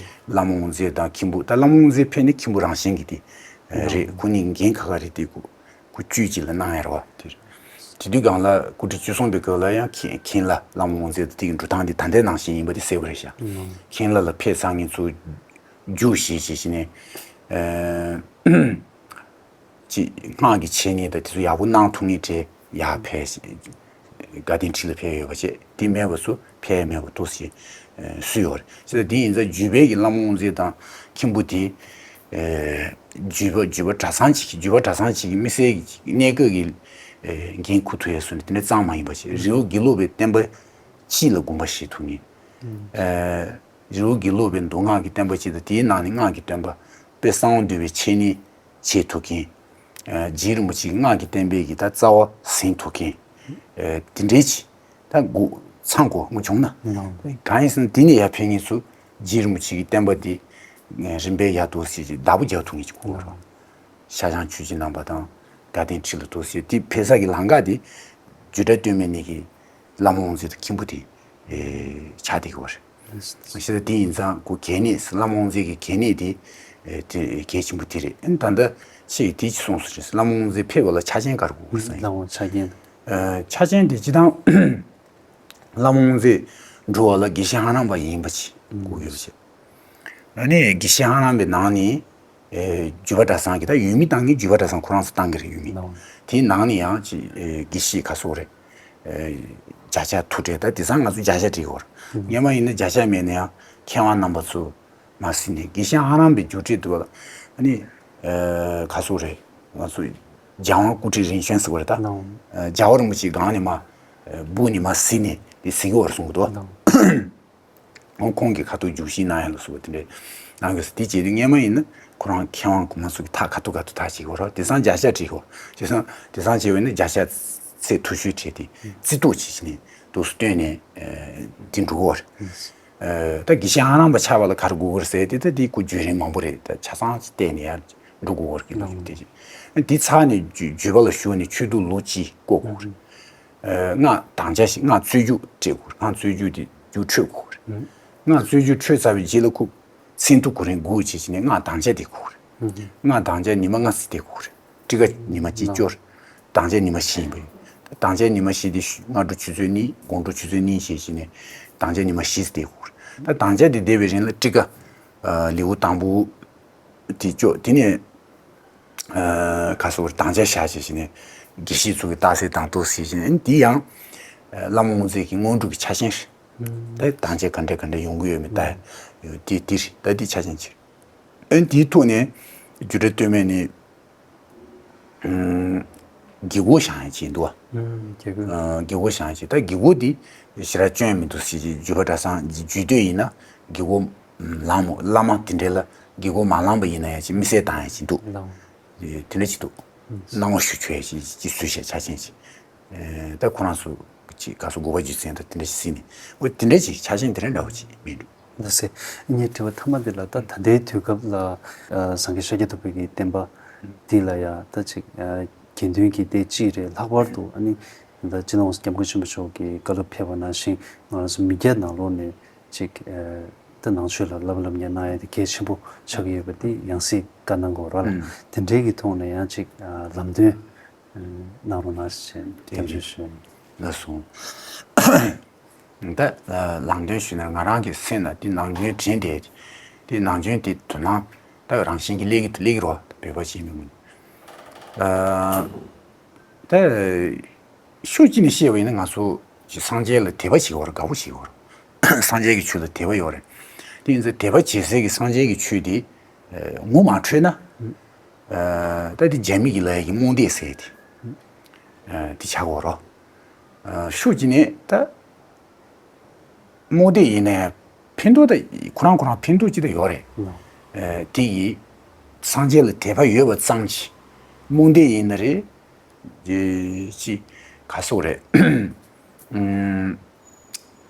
བླ་མ་དབང་རྫས་དང་མཁན་པོ་ད་བླ་མ་དབང་རྫས་ཕེབས་ནས་མཁན་པོ་རང་བཞིན་གྱི་དེ་རེད། ཁོ་གཉིས་འགན་ཁག་ཁག་རེད་དེ་ཁོ་ཁོ་བཅུད་ཅིག་ལ་གནང་ཡ་རེད་བ་དེ། དེ་དུས་སྒང་ལ་སྐུ་ཕྲེང་བཅུ་གསུམ་པའི་སྐབས་ལ་ཡང་མཁན་མཁན་བླ་བླ་མ་དབང་རྫས་དང་དེ་གི་འགྲོ་སྟངས་དེ་ད་ལྟའི་ནང་བཞིན་ཡིན་པ་དེ་གསལ་པོ་རེད་ཤག་མཁན་བླ་ལ་ཕེབས་ཚར་མཁན་ཚོ་རྒྱུགས་བཞེས་བྱས་བྱས་ནས། ཅིག་སྔགས་ཀྱི་འཆད་ཉན་དང་དེ་ཚོ་ཡག་པོ་གནང་ཐུབ་ངེས་བྲེལ་ཡག་ཕེབས་ཤིང་ དགའ་ལྡན་ཁྲི་ལ་ཕེབས་ཡོད་པ་བྱས། དེ་མེད་པ་ཚོ་ཕེབས་མེད་པ་ཏོག་ཙམ་སུ་ཡོད་རེད། བྱས་ཙང་དེ་ཡིན་ཙང་བརྒྱུད་པའི་གི་བླ་མ་དབང་རྩེ་དང་མཁན་པོ་དེ། བརྒྱུད་པ་བརྒྱུད་པ་གྲྭ་ཚང་གཅིག་གི་བརྒྱུད་པ་གྲྭ་ཚང་གཅིག་གི་མི་སེར་གྱི་གནས་སྐབས་ཀྱི་འགན་འཁུར་ཐུབ་ཡ་སུ་ནི་དེ་འདྲ་གཙང་མ་ཡིན་པ་བྱས། རི་བོ་དགེ་ལུགས་པའི་བསྟན་པ་སྤྱི་ལ་དགོངས་པ་བཞེས་ཐུབ་མཁན། རི་བོ་དགེ་ལུགས་པའི་མདོ་སྔགས་ཀྱི་བསྟན་པ་སྤྱི་དང་དེའི་ནང་ནས་སྔགས་ཀྱི་བསྟན་པ་དཔལ་གསང་བ་འདུས་པའི་འཆད་ཉན་བྱེད་ཐུབ་མཁན། རྗེ་རིན་པོ་ཆེའི་སྔགས་ཀྱི་བསྟན་པའི་གི་ད་རྩ་བ་ཟིན་ཐུབ་མཁན། དེ་འདྲའི་ཅིག་ད་དགོས་ཚང་དགོས་མོ་བྱུང་ན། གང་ཡིན་ཟེར་ན་དེ་ནས་ཡར་ཕེབས་མཁན་ཚོ་རྗེ་རིན་པོ་ཆེ་གི་བསྟན་པ་དེ་རིམ་པས་ཡར་འདུག་སེ་ཅིག་བདག་པོ་རྒྱག་ཐུབ་མཁན་ཅིག་དགོས་རེད། ཤར་བྱང་ཆོས་ཀྱི་རྣམ་པ་དང་དགའ་ལྡན་ཁྲི་ལ་འདུག་སེ་དེ་ཕེབས་ས་གི་ལམ་ཁ་དེ་རྒྱུད་གྲྭ་སྟོད་སྨད་གཉིས་ཀྱི་བླ་མ་དབང་རྩེ་དང་མཁན་པོ་དེ་ཆགས་བསྡད་ཀྱི་ཡོད་རེད། ཤེས་ད་དེ་ཡིན་ཙང་ཁོ་གལ་གནད་བླ་མ་དབང་རྩེ་གི་གལ་གནད་དེ་དེ་གལ་ཆེན་པོ་དེ་རེད། ད་ལྟ་ཆེས་དེ་ཅི་གསུངས་སོ་རེད། བླ་མ་དབང་རྩེ་ཕེབས་པ་ལ་ཆ་རྐྱེན་ག་རེ་དགོས་ཟེར། བླ་མ་ཆ་རྐྱེན། ཆ་རྐྱེན་དེ་སྤྱི་བཏང་བླ་མ་དབང་རྩེ་འགྲོ་བ་ལ་དགེ་བཤེས་ལྷ་རམས་པ་ཡིན་པ་ཅིག་དགོས་ཡོད་པ་ཅིག་ཨ་ནི་དགེ་བཤེས་ལྷ་རམས་པའི་ནང་ནས་བརྒྱུད་པ་གྲྭ་ཚང་གི་ད་ཡུལ་མི་བཏང་གི་བརྒྱུད་པ་གྲྭ་ཚང་ཁོ་རང་ཚོ་བཏང་གི་རེད། ཡུལ་མི་དེའི་ནང་ནས་ཡང་ཅིག་དགེ་བཤེས་ག་སོགས་རེད། བརྒྱ་ཆ་ཐུག་བྲལ། ད་དེང་སང་ང་ཚོ་བརྒྱ་ཆ་བྲིས་ཡོད་རེད། སྔོན་མ་ཡིན་ན་བརྒྱ་ཆ་མེད་ན་ཡང་མཁས་དབང་རྣམ་པ་ཚོ་མ་ཟིན་ནས་དགེ་བཤེས་ལྷ་རམས་པའི་རྒྱུགས་སྤྲོད་དུ་བ་ཨ་ནི་ག་སོགས་རེད། ང་ཚོ་རྒྱལ་དབང་སྐུ་ཕྲེང་རིམ་བྱོན་ཟེར་བ་རེད། ད་རྒྱལ་བ་རིན་པོ་ཆེའི་སྒང་ནས་མ་སྦུག་ནས་མ་ཟིན་ནས་དེ་ཟིན་གི་བར་གསུང་གི་འདུག་འོང་ཁོང་གི་ཁ་ཐུག་རྒྱུགས་ཤིག་གནང་ཡ་ལ་སོགས་པ་དེ་འདྲའི་གནང་དགོས་ཟེར། དེ་བྱེད་དུས་སྔོན་མ་ཡིན་ན་ཁོ་རང་མཁས་དབང་གོང་མ་ཚོ་གི་ཐག་ཁ་ཐུག་ཁ་ཐུག་ཐག་བཅད་ཀྱི་ཡོད་རེད། དེང་སང་བརྒྱ་ཆ་བྲིས་ཡོད། དེང་སང་དེང་སང་བྱས་པ་ཡིན་ན་བརྒྱ་ཆ་ཚད་མཐོ་ཤོས་བྲིས་ཏེ་རྩིས་ཐོ་བྱས་བྱས་ནས་འདུག་སེ་བཏོན་ནས་དེ་འགྲོ་གི་ཡོད་རེད། ད་དགེ་བཤེས་ལྷ་རམས་པ་ཆགས་པ་ལ་ག་རེ་དགོས་ཀྱི་རེད་ཟེར་དེ། ད་དེ་ཁོ་བརྒྱུད་རིམ་མང་པོ་རེད། ད་ཆ་ཚང་ཅིག་བལྟས་ནས་ཡར་འགྲོ་དགོས་ཀྱི་རེད། དེ་བྱས་དེ་ཚར་ནས་བརྒྱུད་བརྒྱུད་པ་ལ་ཞུགས་ནས་ཆོས་དུ་ལོ་གཅིག་བསྐོར་དགོས་ཀྱི་རེད། སྔགས་དམ་བཅའ་ཞིག་སྔགས་རྩོད་རྒྱུགས་སྤྲད་དགོས་རེད། སྔགས་རྩོད་རྒྱུགས་དེ་རྒྱུགས་འཕྲོད་དགོས་རེད། སྔགས་རྩོད་རྒྱུགས་འཕྲོད་ཚར་བའི་རྗེས་ལ་ཁོ་ཚིག་འབྲུ་གོ་རིམ་དགུ་བྱས་བྱས་ནས་སྔགས་དམ་བཅའ་དེ་དགོས་རེད། སྔགས་དམ་བཅའ་ཉི་མ་ལྔ་ཙམ་བསྡད་དགོས་རེད། ཊཱི་ཀ་ཉི་མ་གཅིག་སྐྱོར། དམ་བཅའ་ཉི་མ་བཞི་ཡིན་པ་ཡིན། དམ་བཅའ་ཉི་མ་བཞི་དེ་ཤུ་སྔ་དྲོ་ཆུ་ཚོད་གཉིས། དགོང་དྲོ་ཆུ་ཚོད་གཉིས་བྱས་བྱས་ནས་དམ་བཅའ་ཉི་མ་བཞི་ཙམ་བསྡད་དགོས་རེད། ད་དམ་བཅའ་དེ་བསྡད་པའི་རིང་ལ་ཊཱི་ཀ་ལེའུ་དང་པོ་དེ་སྐྱོར། དེ་ནས་ཨ་ག་སོགས་དང་ཆ་བཞག་བྱས་བྱས་ནས་དགེ་བཤེས་ཚོ་གི་རྟགས་གསལ་དང་ཐོག་ཟེར་བྱས་ནས་འདི་ཡང་ཨ་བླ་མ་དབུ་མཛད་ཀྱི་སྔོན་འགྲོ་གི་ཆ་རྐྱེན་རེད། ད་དང་ཆ་ག་འདྲ་ག་འདྲ་ཡོང་གི་ཡོད་མེད་ད་ཡོད་དེ་དེ་རེད། ད་འདི་ཆ་རྐྱེན་ཅིག་རེད། ཨ་འདིའི་ཐོག་ནས་རྒྱུད་གྲྭ་སྟོད་སྨད་ནས་ཨ་དགེ་སྐོས་བཞེངས་ཡ་ཅིག་འདུག་བ། ཨ་དགེ་སྐོས་བཞེངས་ཡ་ཅིག་ད་དགེ་སྐོས་འདི་ཞེ་དྲག་སྐྱོན་མི་འདུག་ཟེར་བྱས་རྒྱུད་པ་གྲྭ་ཚང་རྒྱུད་སྟོད་ཡིན་ན་དགེ་སྐོས་ལངས་མོ། བླ་མ་དེ་འདྲ་ལ་དགེ་སྐོས་མ་ལངས་པ་ཡིན་ན་ཡང་ཅིག་དམིགས་བསལ་བཏང་ཡ་ཅིག་འདུག་ལངས། དེ་འདྲ་ཅིག་འདུག་སྣང་བ་ཞུ་ཆོག་ཡ་ཅིག་ཅིག་བཟོས་བྱས་ཆ་རྐྱེན་ཅིག་ཨེ་ད་ཁོ་རང་ཚོ་ཅིག་ག་ཚོད་དགོས་པ་རྒྱུ་མཚན་དང་དེ་འདྲ་ཞིག་ཟིན་ནས་འོ་དེ་འདྲ་ཅིག་ཆ་རྐྱེན་དེ་འདྲ་འདྲ་བོ་ཅིག་མིན་འགྲོ། ལགས་སེ། ངའི་དྲི་བ་མཐའ་མ་འདི་ལ་ད་ད་ལྟའི་དུས་སྐབས་ལ་ཨ་སངས་རྒྱས་ཤཱཀྱ་ཐུབ་པའི་གི་བསྟན་པ་འདི་ལ་ཡ་ད་ཅིག་ཨ་དགེ་འདུན་གྱི་སྡེ་གཅིག་རེད། ལྷག་པར་དུ་ཨ་ནི་ད་སྤྱི་ནོར་༸གོང་ས་༸སྐྱབས་མགོན་ཆེན་པོ་མཆོག་གི་བཀའ་སློབ་ཕེབས་པ་ནང་བཞིན་ང་རང་ཚོ་མི་སྐྱ་ནང་ལོགས་ནས་ཅིག་ཨ་ད་ནང་ཆོས་ལ་བསླབ་བསླབ་ཉན་གནང་ཡ་དེ་གལ་ཆེན་པོ་ཆགས་ཀྱི་ཡོད་པ་འདི་ཡང་སྲིད་བཀའ་གནང་དགོས་ར་ལ། ཨུམ། དེ་འདྲའི་གི་ཐོག་ནས་ཡང་ཅིག་ཨ་ལམ་སྟོན་གནང་རོགས་གནང་ཞེས་སྐྱབས་བཅོལ་ཞུ། ལགས་སོ། ད་ལམ་སྟོན་ཞུས་ན་ང་རང་གི་སེམས་ན་དེ་ནང་རྒྱུན་དྲན་དེ། དེ་ནང་རྒྱུན་དེ་དོ་སྣང་ད་རང་བཞིན་གྱིས་སླེབས་ཀྱི་སླེབས་ཀྱི་རོ། བོད་པ་ཞིག་མིན་མིན། ད་ཤུགས་ཀྱིས་ནས་བཤད་པ་ཡིན་ན་ང་ཚོ་ཅིག་སངས་རྒྱས་ལ་དད་པ་བྱེད་ཀྱི་ཡོད་རེད། དགའ་པོ་བྱེད་ཀྱི་ཡོད་རེད། སངས་རྒྱས་ཀྱི་ཆོས་ལ་དད་པ་ཡོད་རེད། དེ་ཡིན་ཙང་དད་པ་བྱེད་སའི་གི་སངས་རྒྱས་ཀྱི་ཆོས་དེ་ངོ་མ་འཕྲོད་ན། ད་དེ་རྒྱ་མི་གི་ལ་ཡ་གི་རྨོངས་དད་ཟེར་དེ་དེ་ཆགས་ཀྱི་ཡོད་རེད། ཨ་ཤུགས་ཀྱིས་ནས་ད་རྨོངས་དད་ཡིན་ན་ཡང་ཕན་ཐོགས་ད་ཁོ་རང་ཁོ་རང་ཕན་ཐོགས་ཅི་ད་ཡོད་རེད། ཨ་དེ་ཡིས་སངས་རྒྱས་ལ་དད་པ་ཡོད་པ་ཙམ་གྱིས་རྨོངས་དད་ཡིན་ན་རེད། དེ་ཅི་ག་སོགས་རེད། ཨུམ།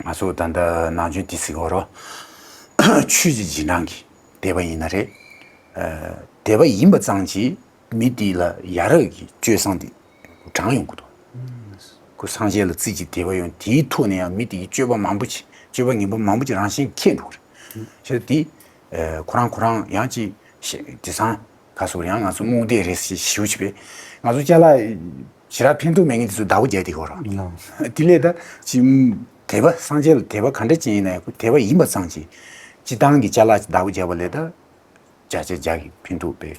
ང་ཚོ་ད་ལྟ་ནང་ཆོས་དེ་ཟེར་གོ་རོ། ཆོས་ཀྱི་རྗེས་འབྲང་གི་དད་པ་ཡིན་ན་རེད། ཨ་དད་པ་ཡིན་པ་ཙམ་གྱིས་མི་དེ་ལ་ཡ་རབས་ཀྱི་སྤྱོད་བཟང་དེ་དྲངས་ཡོང་གི་འདུག་ཁོ་སངས་རྒྱས་ལ་རྩིས་ཀྱི་དད་པ་ཡོང་། དེའི་ཐོག་ནས་ཡང་མི་དེ་གི་སྤྱོད་པ་མང་པོ་ཅིག་སྤྱོད་པ་ངན་པ་མང་པོ་ཅིག་རང་བཞིན་ཁྱེར་འགྲོ་གི་རེད། བྱས་ཙང་དེ་ཁོ་རང་ཁོ་རང་ཡང་ཅིག་དེང་སང་ག་སོགས་ཡང་ང་ཚོ་རྨོངས་དད་རེད་ཞེས་ཞུ་བྱས་པས་ང་ཚོ་ཅ་ལག་ཞེ་དྲག་ཕན་ཐོགས་མེད་མཁན་དེ་ཚོ་བདག་པོ་རྒྱག་བསྡད་ཀྱི་ཡོད་རེད། དེ་ལས་ད་ཅིག་དད་པ་སངས་རྒྱས་ལ་དད་པ་ག་འདྲ་ཅིག་ཡིན་ན་ཡང་ཁོ་དད་པ་ཡིན་པ་ཙམ་གྱིས་སྤྱིར་བཏང་གི་ཅ་ལག་ཅིག་བདག་པོ་རྒྱག་པ་ལས་ད་བརྒྱ་ཆ་བརྒྱ་གི་ཕན་ཐོགས་པའི་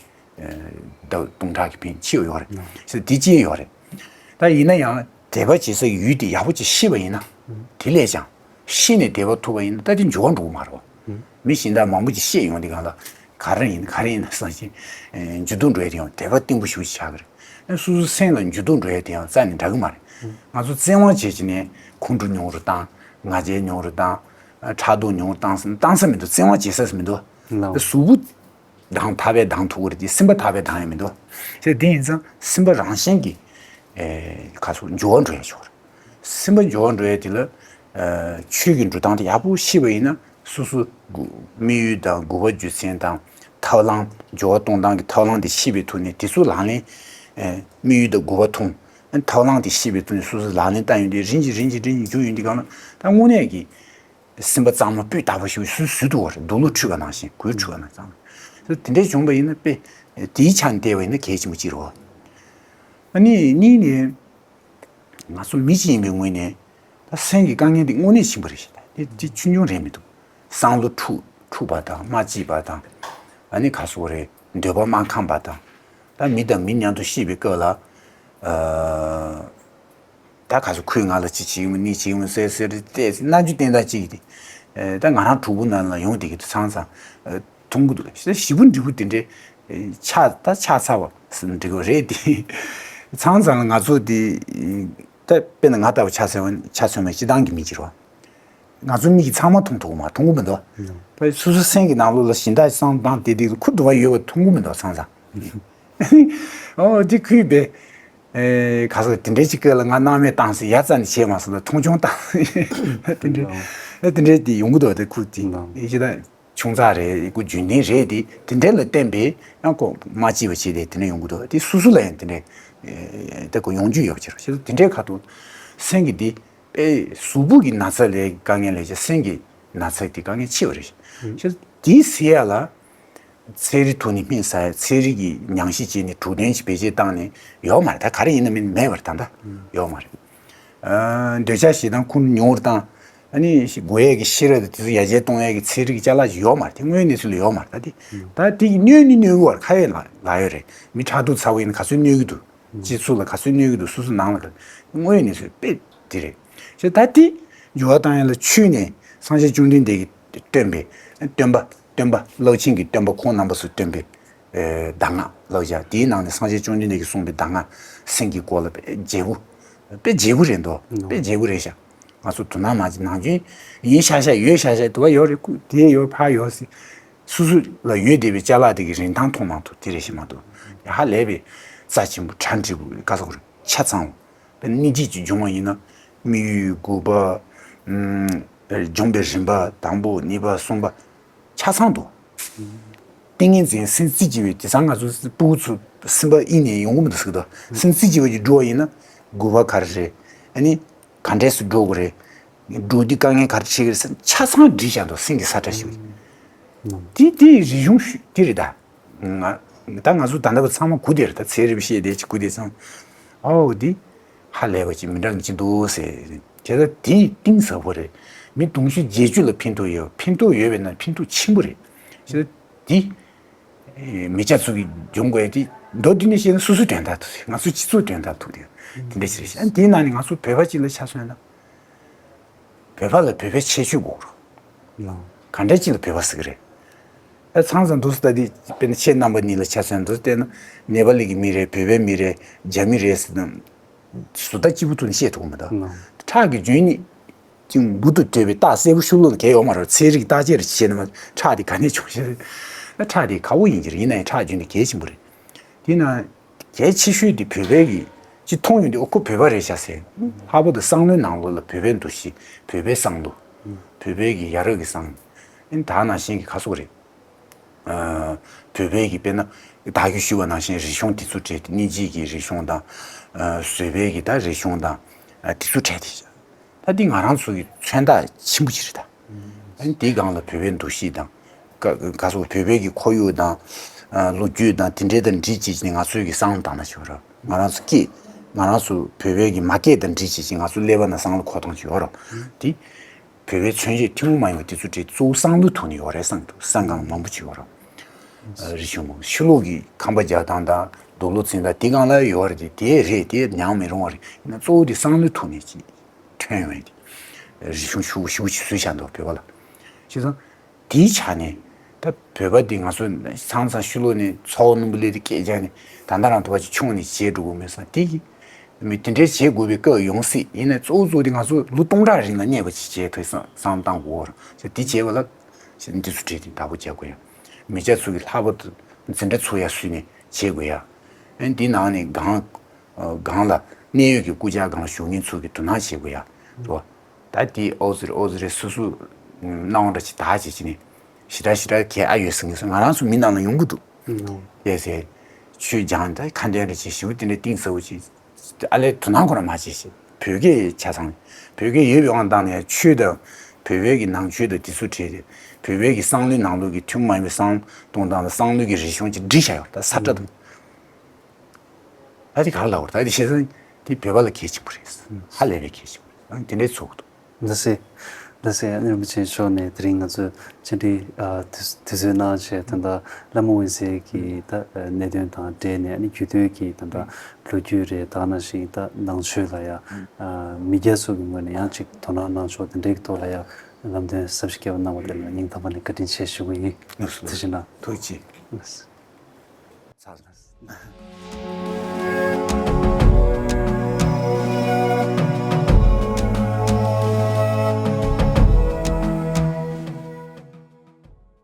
ཟླ་བ་སྟོང་ཕྲག་གི་ཕན་ཆེ་བ་ཡོད་རེད། ཟེར་དེ་ཅི་ཡོད་རེད། ད་ཡིན་ན་ཡང་ དད་པ་བྱེད་སའི་ཡུལ་དེ་ཡག་པོ་ཅིག་ཤེས་པ་ཡིན་ན། དེ་ལས་ཀྱང་ཤེས་ནས་དད་པ་ཐོབ་པ་ཡིན་ན་ད་དེ་འགྱུར་བ་འགྲོ་གི་མ་རེད་བ། མི་གཞན་དག་མང་པོ་ཅིག་བཤད་ཡོང་དུས་སྒང་ལ་ག་རེ་ཡིན་ག་རེ་ཡིན་བསམ་ཞིང་། འགྱུར་ལྡོག་འགྲོ་ཡ་དེ་ཡང་དད་པ་བརྟན་པོ་ཞིག་ཆགས་ཀྱི་རེད། སོ་སོའི་སེམས་ལ་འགྱུར་ལྡོག་འགྲོ་ཡ་དེ་ཡང་རྩ་ནས་འདྲ་གི་མ་རེད། ང་ཚོ་བཙན་དབང་བྱས་བྱས་ནས་ཁོང་ཁྲོ་ཉུང་རུ་བཏང་། ང་རྒྱལ་ཉུང་རུ་བཏང་། ཕྲག་དོག་ཉུང་རུ་བཏང་ས་བཏང་ས་མི་འདུག་བཙན་དབང་བྱེད་ས་མི་འདུག་ལགས། གཟུགས་པོ་དང་ཐག་པས་ལྡང་ཐུབ་ཀྱི་རེད་དེ་སེམས་པ་ཐག་པས་ལྡང་ཡ་མི་འདུག་དེ་དེ་ཡིན་ཙང་སེམས་པ་རང་བཞིན་གྱིས་ཨེ་ག་སོགས་འགྱུར་བ་འགྲོ་ཡ་ཆོག་རེད། སེམས་པ་འགྱུར་བ་འགྲོ་ཡ་དེ་ལ་ཨ་ཆོས་ཀྱི་འགྲོ་སྟངས་དེ་ཡག་པོ་ཤེས་པ་ཡིན་ན་སོ་སོ་དམིགས་ཡུལ་དང་དགོས་པ་རྒྱུ་མཚན་དང་ཐབས་ལམ་འགྱུར་བ་གཏོང་སྟངས་ཀྱི་ཐབས་ལམ་དེ་ཤེས་པའི་ཐོག་ནས་དེ་ཚོ་ལག་ལེན་ཨ་དམིགས་ཡུལ་དང་དགོས་པ་མཐོང་ཐབས་ལམ་དེ་ཤེས་པའི་ཐོག་ནས་སོ་སོ་ལག་ལེན་བསྟར་ཡོང་དུས་རིམ་གྱིས་རིམ་གྱིས་རིམ་གྱིས་འགྱུར་ཡོང་དུས་གང་ལ་ད་དངོས་གནས་ཀྱི། སེམས་པ་གཙང་མ་སྤོས་དག་པ་ཞིག་སུ་སུ་དུ་བར་རྡོ་ལུ་འཁྲུད་པ་ནང་བཞིན་གོས་འཁྲུད་པ་ནང་བཞིན། དེ་འདྲའི་བྱུང་བ་ཡིན་ན་དཔེ་དེའི་ཆ་ནས་བལྟས་པ་ཡིན་ན་གལ་ཆེན་པོ་ཅིག་རེད། ཨ་ནི་གཉིས་ནས་ང་ཚོ་མི་གཅིག་ཡིན་པའི་ངོས་ནས་ད་སེམས་ཀྱི་དཀའ་ངལ་འདི་དངོས་གནས་ཆེན་པོ་རེད་ཤག་དེ་དེ་ཆུང་ཆུང་རེད་མི་འདུག་བསམ་བློ་འཁྲུག་འཁྲུག་པ་དང་མ་སྐྱིད་པ་དང་། ཨ་ནི་ག་སོགས་རེད་འདོད་པ་མ་ཁེངས་པ་དང་། ད་མི་དང་མི་མཉམ་དུ་སྐྱིད་པའི་སྐབས་ལ། ཨ། ད་ག་ཚོད་ཁོས་ང་ལ་ཅི་བྱེད་ཀྱི་མིན་ནི་བྱེད་ཀྱི་མིན་ཟེར་ཟེར་ཏེ་རྣམ་འགྱུར་བསྟན་སྟངས་གཅིག་གིས་ཨེ་ད་ང་རང་གྲོགས་པོ་ནང་ལ་ཡོང་བསྡད་ཀྱི་འདུག་ཚང་ཚང་ཨེ་མཐོང་གི་འདུག་ཞེ་ཞེ་པོ་འབྲི་གུ་དེ་འདྲའི་ཨེ་ཆགས་ད་ཆགས་ཚར་བ་འབྲི་གུ་རེད་དེ། ཚང་ཚང་ལ་ང་ཚོ་དེ་ད་དཔེར་ན་ང་ལྟ་བུ་ཆ་མཚོན་ཆ་མཚོན་པའི་སྤྱི་བཏང་གི་མི་གྱུར་བ། ང་ཚོ་མིག་གིས་ཚང་མ་མཐོང་ཐུབ་ཀྱི་མ་མཐོང་གི་མི་འདུག་ཡང་། ད་སོ་སོ་སེམས་ཀྱི་ནང་ལོགས་ལ་གཞན་དག་བསམ་སྟངས་དེ་དེ་ཁུ་འདུ་བ་ཡོད་པ་མཐོང་གི་མི་འདུག་ཚང་ཚང་། ཨོ་དེ་ཁུས་པས། ཨེ་ག་ཟེར་དེ་འདྲའི་ཅིག་སྐད་ལ་ང་སྣང་མེད་བཏང་ཟེར་ཡ་རྩ་ནས་བྱས་མ་སོང་ལ་མཐོང་ཆུང་བཏང་ཟེར་དེ་འདྲའི་ཨེ་དེ་འདྲའི་དེ་ཡོང་གི་འདུག་དེ་ཁུ་དེ་ཨེ་ཅི་ད་ཆུང་ཙག་རེད་ཁུ་རྒྱུན་ལྡན་རེད་དེ་དེ་འདྲའི་ལ་བརྟེན་པས་ཡང་ཁོ་མ་སྐྱིད་པ་བྱས་ཏེ་དེ་འདྲ་ཡོང་གི་འདུག་དེ་སོ་སོ་ལ་ཡང་དེ་འདྲའི་ཨེ་ད་ཁོ་ཡོང་རྒྱུ་ཡོད་པ་ཕྱིར་ཞེས་དེ་འདྲའི་ཁ་ཐུག་སེམས་ཀྱི་དེ་དཔེ་གཟུགས་པོ་གི་ན་ཚ་ལས་དཀའ་ངལ་ལས་ཀྱང་སེམས་ཀྱི་ན་ཚ་དེ་དཀའ་ངལ་ཆེ་བ་རེད་ཞེས་དེ་ཟེར་ཡ་ལ། ཚན་རིག་ཐོག་ནས་སྨན་ཟ་ཡ་ཚན་རིག་གི་ཉམས་ཞིབ་བྱས་ནས་གྲུབ་དོན་ཞིག་བེད་སྤྱོད་བཏང་ནས་ཡོད་མ་རེད་ད་ག་རེ་ཡིན་ན་མིན་མེད་པར་ད་ལྟ་ཡོད་མ་རེད། ཨ་འདོད་ཆགས་ཞེ་སྡང་ཁུངས་ཉུང་བར་བཏང་ཨ་ནི་དགོས་ཡས་ཀྱི་ཤེས་རབ་དང་དེ་ཚོ་ཡར་རྒྱས་གཏོང་ཡས་ཀྱི་ཚན་རིག་གི་ཅ་ལག་ཅིག་ཡོད་མ་རེད་དེ་དངོས་ཡོད་གནས་ཚུལ་ལ་ཡོད་མ་རེད་ད་དེ། ད་དེ་གི་གནོད་ནི་གནོད་གི་བར་ཁ་ཡོད་ལ་ལ་ཡོད་རེད་མི་ཕྲག་དོག་ཚ་བོ་ཡིན་ན་ག་ཚོད་གནོད་གི་འདུག་སྤྱི་ཚོགས་ལ་ག་ཚོད་གནོད་གི་འདུག་སོ་སོ་ནང་ལ་ག་དངོས་ཡོད་གནས་ཚུལ་དཔེ་དེ་རེད། ཞེས་ད་དེ་འགྱུར་བ་བཏང་ཡ་ལ་ཆོས་ནས་སངས་རྒྱས་བཅོམ་ལྡན་འདས་ཀྱིས་སྟོན་པའི་སྟོན་པ་སྟོན་པ་རླབས་ཆེན་གྱི་སྟོན་པ་ཁོང་རྣམ་པ་ཚོས་སྟོན་པའི་ཨེ་གདམས་ངག་ལབ་བྱ་དེའི་ནང་ནས་སངས་རྒྱས་བཅོམ་ལྡན་འདས་ཀྱིས་གསུངས་པའི་གདམས་ངག་སེམས་ཀྱི་སྐོར་ལ་དཔེ་རྒྱས་པོ་དཔེ་རྒྱས་པོ་རེད་འདུག་དཔེ་རྒྱས་པོ་རེད་ཤག་ང་ཚོ་དུ་ན་མ་ཅིག་ནང་རྒྱུན་ཡིན་ཤག་ཤག་ཡོད་ཤག་ཤག་དུ་བ་ཡོད་རེད་ཁུ་དེ་ཡོད་ཕ་ཡོད་སི་སོ་སོ་ལ་ཡོད་བསྡད་པའི་ཅ་ལག་དེ་གི་རིན་ཐང་མཐོང་མ་ཐུབ་དེ་རེད་ཤི་མ་ཐུབ་ཧ་ལས་པའི་རྩ་ཆེན་པོ་གྲ་འགྲིག་པོ་ག་ས་གོ་རེད་ཆ་ཚང་བ། དཔེ་སྙིང་རྗེ་ཅིག་སྦྱོང་བ་ཡིན་ན་དམིགས་ཡུལ་དགུ་པ། ཨུམ། སྦྱོང་བའི་རིམ་པ་དང་པོ་གཉིས་པ་གསུམ་པ། ཆ་ཚང་དུ། ཏིང་ངེ་འཛིན་སེམས་རྩེ་གཅིག་པའི་དེ་ཚང་ང་ཚོ་སྤུ་གུ་ཚོ་སེམས་པ་དབྱིངས་ནས་ཡོང་གི་མི་འདུག་ཟེར་གི་འདུག་སེམས་རྩེ་གཅིག་པ་ཅིག་འགྲོ་བ་ཡིན་ན་དགུ་པ་ག་རེ་རེད། ཨ་ནི་ག་འདྲས་སུ་འགྲོ་དགོས་རེད། འགྲོ་དུས་དཀའ་ངལ་ག་རེ་འཕྲད་ཀྱི་རེད་ཟེར་ཆ་ཚང་བསྒྲིགས་བཞག་འདུག་སེམས་ཀྱི་ས་ཁྲ་ཞིག་རེད། དེ་དེ་རིག་གཞུང་ཞུ་དེ་རེད་ད། ང་ད་ང་ཚོ་ད་ལྟ་བུ་ཚང་མ་གུ་དེར་ད་ཚན་རིག་པ་བཤད་བསྡད་ཀྱི་གུ་དེ་ཚང་། ཨའོ་འདི་ཧ་ལས་པ་ཅིག་མི་འདྲ་ནི་ཅི་འདུག་ཟེར། དེ་ད་དེ་གཏིང་ཟབ་པོ་རེད། མི་དུང་ཕྱུར་བརྒྱད་ཅུ་ལ་ཕན་ཐོགས་ཡོད་ཕན་ཐོགས་ཡོད་པས་ན་ཕན་ཐོགས་ཆེན་པོ་རེད། ཞེ་ད་དེ་མི་སྐྱ་ཚོ་གི་སྦྱོང་དགོས་དེ་མདོར་བསྡུས་ནས་བཤད་ན་སོ་སོའི་དོན་དག་ཐུག་ང་ཚོའི་སྤྱི་ཚོགས་དོན་དག་ཐུག་དེ་དེ་འདྲ་ཞིག་རེད། དེའི་ནང་ནས་ང་ཚོ་བོད་པ་གཅིག་ལ་ཆ་མཚོན་ན། བོད་པ་ལ་བོད་པའི་ཁྱད་ཆོས་དགོས་རེད། ག་འདྲ་ཅིག་ལ་བོད་པ་ཟེར་གི་རེད། ཨ་ཚང་ཚང་འདུག་སེ་ལྟ་དུས་དཔེར་ན་ཁྱེད་རྣམ་པ་གཉིས་ལ་ཆ་མཚོན་འདུག་སེ་བལྟས་ན་ནེ་པ་ལི་གི་མི་རེད་བོད་པའི་མི་རེད་རྒྱ་མི་རེད་ཟེར་ན། བཟོ་ལྟ་སྐྱིད་པོ་ཐུག་ནས་བཤད་ཐུབ་ཀྱི་མི་འདུག་ཁྲག་གི་རྒྱུན་ནི་ཅིག་འབུར་དུ་བྲལ་བའི་རྟགས་གསལ་པོ་ཤོ་ལོ་ལ་གལ་ཡོད་མ་རེད། ཚན་རིག་བརྟག་དཔྱད་རེ་བྱས་ན་ཁྲག་དེ་ག་ནས་བྱུང་ཞེས། ཨ་ཁྲག་དེ་ག་བོ་ཡིན་གྱི་རེད། ཡིན་ན་ཡང་ཁྲག་རྒྱུན་ནི་གལ་ཆེན་པོ་རེད། དེས་ན། གལ་ཆེ་ཤོས་དེ་བོད་པའི་གི་ཅི་མཐོང་ཡོང་དུས་ཨོ་ཁོ་བོད་པ་རེད་ཤག་ཟེར། ལྷག་པར་དུ་བསམ་བློའི་ནང་ལོགས་ལ་བོད་པའི་འདུ་ཤེས་བོད་པའི་བསམ་བློ། བོད་པའི་གི་ཡ་རབས་ཀྱི་བསམ་བློ། ཨིན་ད་ནང་བཞིན་གི་ཁ་སོག་རེད། ཨ་བོད་པའི་གི་དཔེར་ན་བདག་རྒྱུད་ཞུ་བ་ནང་བཞིན་རིག་གཞུང་དེ་ཚོ་བྲལ་ཏེ་སྙིང་རྗེ་གི་རིག་གཞུང་དང་། ཨ་བཟོད་པའི་གི་ད་རིག་གཞུང་དང་། ཨ་དེ་ཚོ་བྲལ་ཏེ། ད་འདི་ང་རང་ཚོ་གི་མཚོན་རྟགས་ཆེན་པོ་ཅིག་རེད་ད། ཨ་ནི་དེའི་སྒང་ལ་བོད་པའི་འདུ་ཤེས་དང་། ག་ག་སོགས་བོད་པའི་གི་ཁོར་ཡུག་དང་། ཨ་ལོ་རྒྱུས་དང་དེ་འདྲའི་དང་འདྲིས་བྱེད་ཀྱི་ནི་ང་ཚོའི་གི་བསམ་བློ་བཏང་ན་ཞིག་ཡོད་ར། ང་རང་ཚོ་སྐད་ང་རང་ཚོ་བོད་པའི་གི་མ་སྐད་དང་འདྲིས་བྱེད་ཀྱི་ང་ཚོ་ཀླད་པ་ན་བསམ་བློ་འཁོར་སྟངས་ཅིག་ཡོད་ར། དེ་བོད་པའི་མཚོན་བྱེད་ཐུན་མོང་མ་ཡིན་པ་དེ་ཚོ་གྲས་གཙོ་བོ་བསམ་བློའི་ཐོག་ནས་ཡོད་རེད་བསམ་འདུག་བསམ་སྒང་མང་པོ་ཅིག་ཡོད་ར། རིག་གཞུང་མང་ཕྱི་ལོགས་ཀྱི་ཁང་པ་རྒྱག་སྟངས་དང་ རྡོ་ལོ་ཚན་ད་དེ་སྒང་ལ་ཡོད་རེད། དེ་རེད། དེ་ཉམས་མི་རུང་བ་རེད། ཡིན་ན་གཙོ་བོ་དེ་བསམ་བློའི་ཐོག་ནས་ཅིག་ཐོན་ཡོང་ཡ་དེ་རིག་གཞུང་ཞུ་ཞུ་ཅིག་བཟོས་བཞག་འདུག་བོད་པ་ལ། བྱས་ཙང་དེའི་ཆ་ནས་ད་བོད་པ་འདི་ང་ཚོ་ཚང་ཚང་ཕྱི་ལོགས་ནས་ཚ་བོ་སྣུམ་པོ་སླེབས་ཏེ་སྐད་རྒྱག་ནས་ད་ལྟ་རང་ཐོག་ཅིག་ཆུང་ནས་བྱས་འགྲོ་དགོས་མེད་ཙང་། དེ་གི་མི་དེ་འདྲའི་བྱེད་དགོས་པའི་སྐབས་ཡོང་སྲིད། ཡིན་ནའི་གཙོ་བོ་གཙོ་བོ་དེ་ང་ཚོ་ལོ་སྟོང་ཕྲག་རིང་ལ་གནས་པ་ཅིག་བྱས་ཐུབ་བསམ་བསམ་བཏང་དགོས་རེད། དེ་བྱས་པ་ལ་འདི་ཚོ་བྲིས་ཏེ་བདག་པོ་རྒྱག་དགོས་ཡ། མི་སྐྱ་ཚོ་གི་ལྷག་པར་དུ་འཛིན་གྲྭ་ཚོ་ཡར་བཟོས་ནས་བྱེད་དགོས་ཡ། ཨ་ནི་འདི་ནང་ནས་སྒང་སྒང་ལ་གནད་ཡོད་ཀྱི་སྐུ་བཅར་སྒང་ལ་བཞུགས་མཁན་ཚོ་གིས་དོ་སྣང་བྱེད་དགོས་ཡ། རེད་བ། ད་དེ་ཨོ་ཟེར་ཨོ་ཟེར་རེ་སོ་སོ་སྣང་བ་འདྲ་ཅིག་བདག་བྱེད་ཅིག་ནས་ཞེ་དྲག་ཞེ་དྲག་གལ་ཨ་ཡོད་ཟེར་མཁན་ཚོ་ང་རང་ཚོ་མི་ནང་ལ་ཡོང་གི་འདུག་ཨེ་ཟེར། ཆོས་སྦྱང་ད་ཁ་འདོན་རེ་བྱེད། ཞེ་པོ་དེ་འདྲ་གཏིང་ཟབ་པོ་ཅིག་ཨ་ལས་དོ་སྣང་ཁོ་རང་མ་བྱེད་ཤིག་བོད་སྐད་ཆ་ཚང་། བོད་སྐད་ཡོད་པའི་དབང་བཏང་ནས་ཆོས་དང་བོད་པའི་གི་ནང་ཆོས་དང་དེ་ཚོ་བྲིས་ཏེ། བོད་པའི་གི་བསམ་བློའི་ནང་ལོགས་ཀྱི་ཐུན་མོང་མ་ཡིན་པའི་བསམ་བློ་གཏོང་སྟངས་དང་བསམ་བློའི་གི་རིག་གཞུང་ཅིག་བྲིས་བཞག་ཡོད། ད་ས་ཁྲ་དང་ད་དེ་ག་རེ་ལབ་དགོས་རེད། ད་དེ་བྱས་ཙང་དེ་བོད་པ་ལ་གལ་ཆེན་པོ་རེད། ཧ་ལས་པའི་གལ་ཆེན་པོ་རེད། ཨང་དེ་འདྲའི་ཚོགས་འདུ། འདི་སེ། འདི་སེ་ཨ་ནི་རིན་པོ་ཆེ་མཆོག་ནས་དེ་རིང་ང་ཚོས་བཅར་འདྲི་ཨ་དུས་དུས་ཚོད་གནང་བྱས། ད་ལྟ་བླ་མ་འོད་ཟེར་གྱི་ད་ཨ་གནད་དོན་དང་འབྲེལ་ནས། ཨ་ནི་རྒྱུད་སྟོད་ཀྱི་ད་ལྟ་ལོ་རྒྱུས་རེད། ད་ནང་བཞིན་ད་ནང་ཆོས་ལ་ཡ་ཨ་མི་སྐྱ་ཚོ་གི་ངོས་ནས་ཡང་ཅིག་དོ་སྣང་གནང་ཕྱོགས་དེ་འདྲའི་ཐོག་ལ་ཡ་ལམ་སྟོན་ཟབ་ཞིང་རྒྱས་པ་གནང་བ་དེ་ལ་སྙིང་ཐག་པ་ནས་བཀའ་དྲིན་ཆེ་ཞུ་གི་ཡིན། ཐུགས་རྗེ་གནང་། ཐུགས་རྗེ་ཆེ།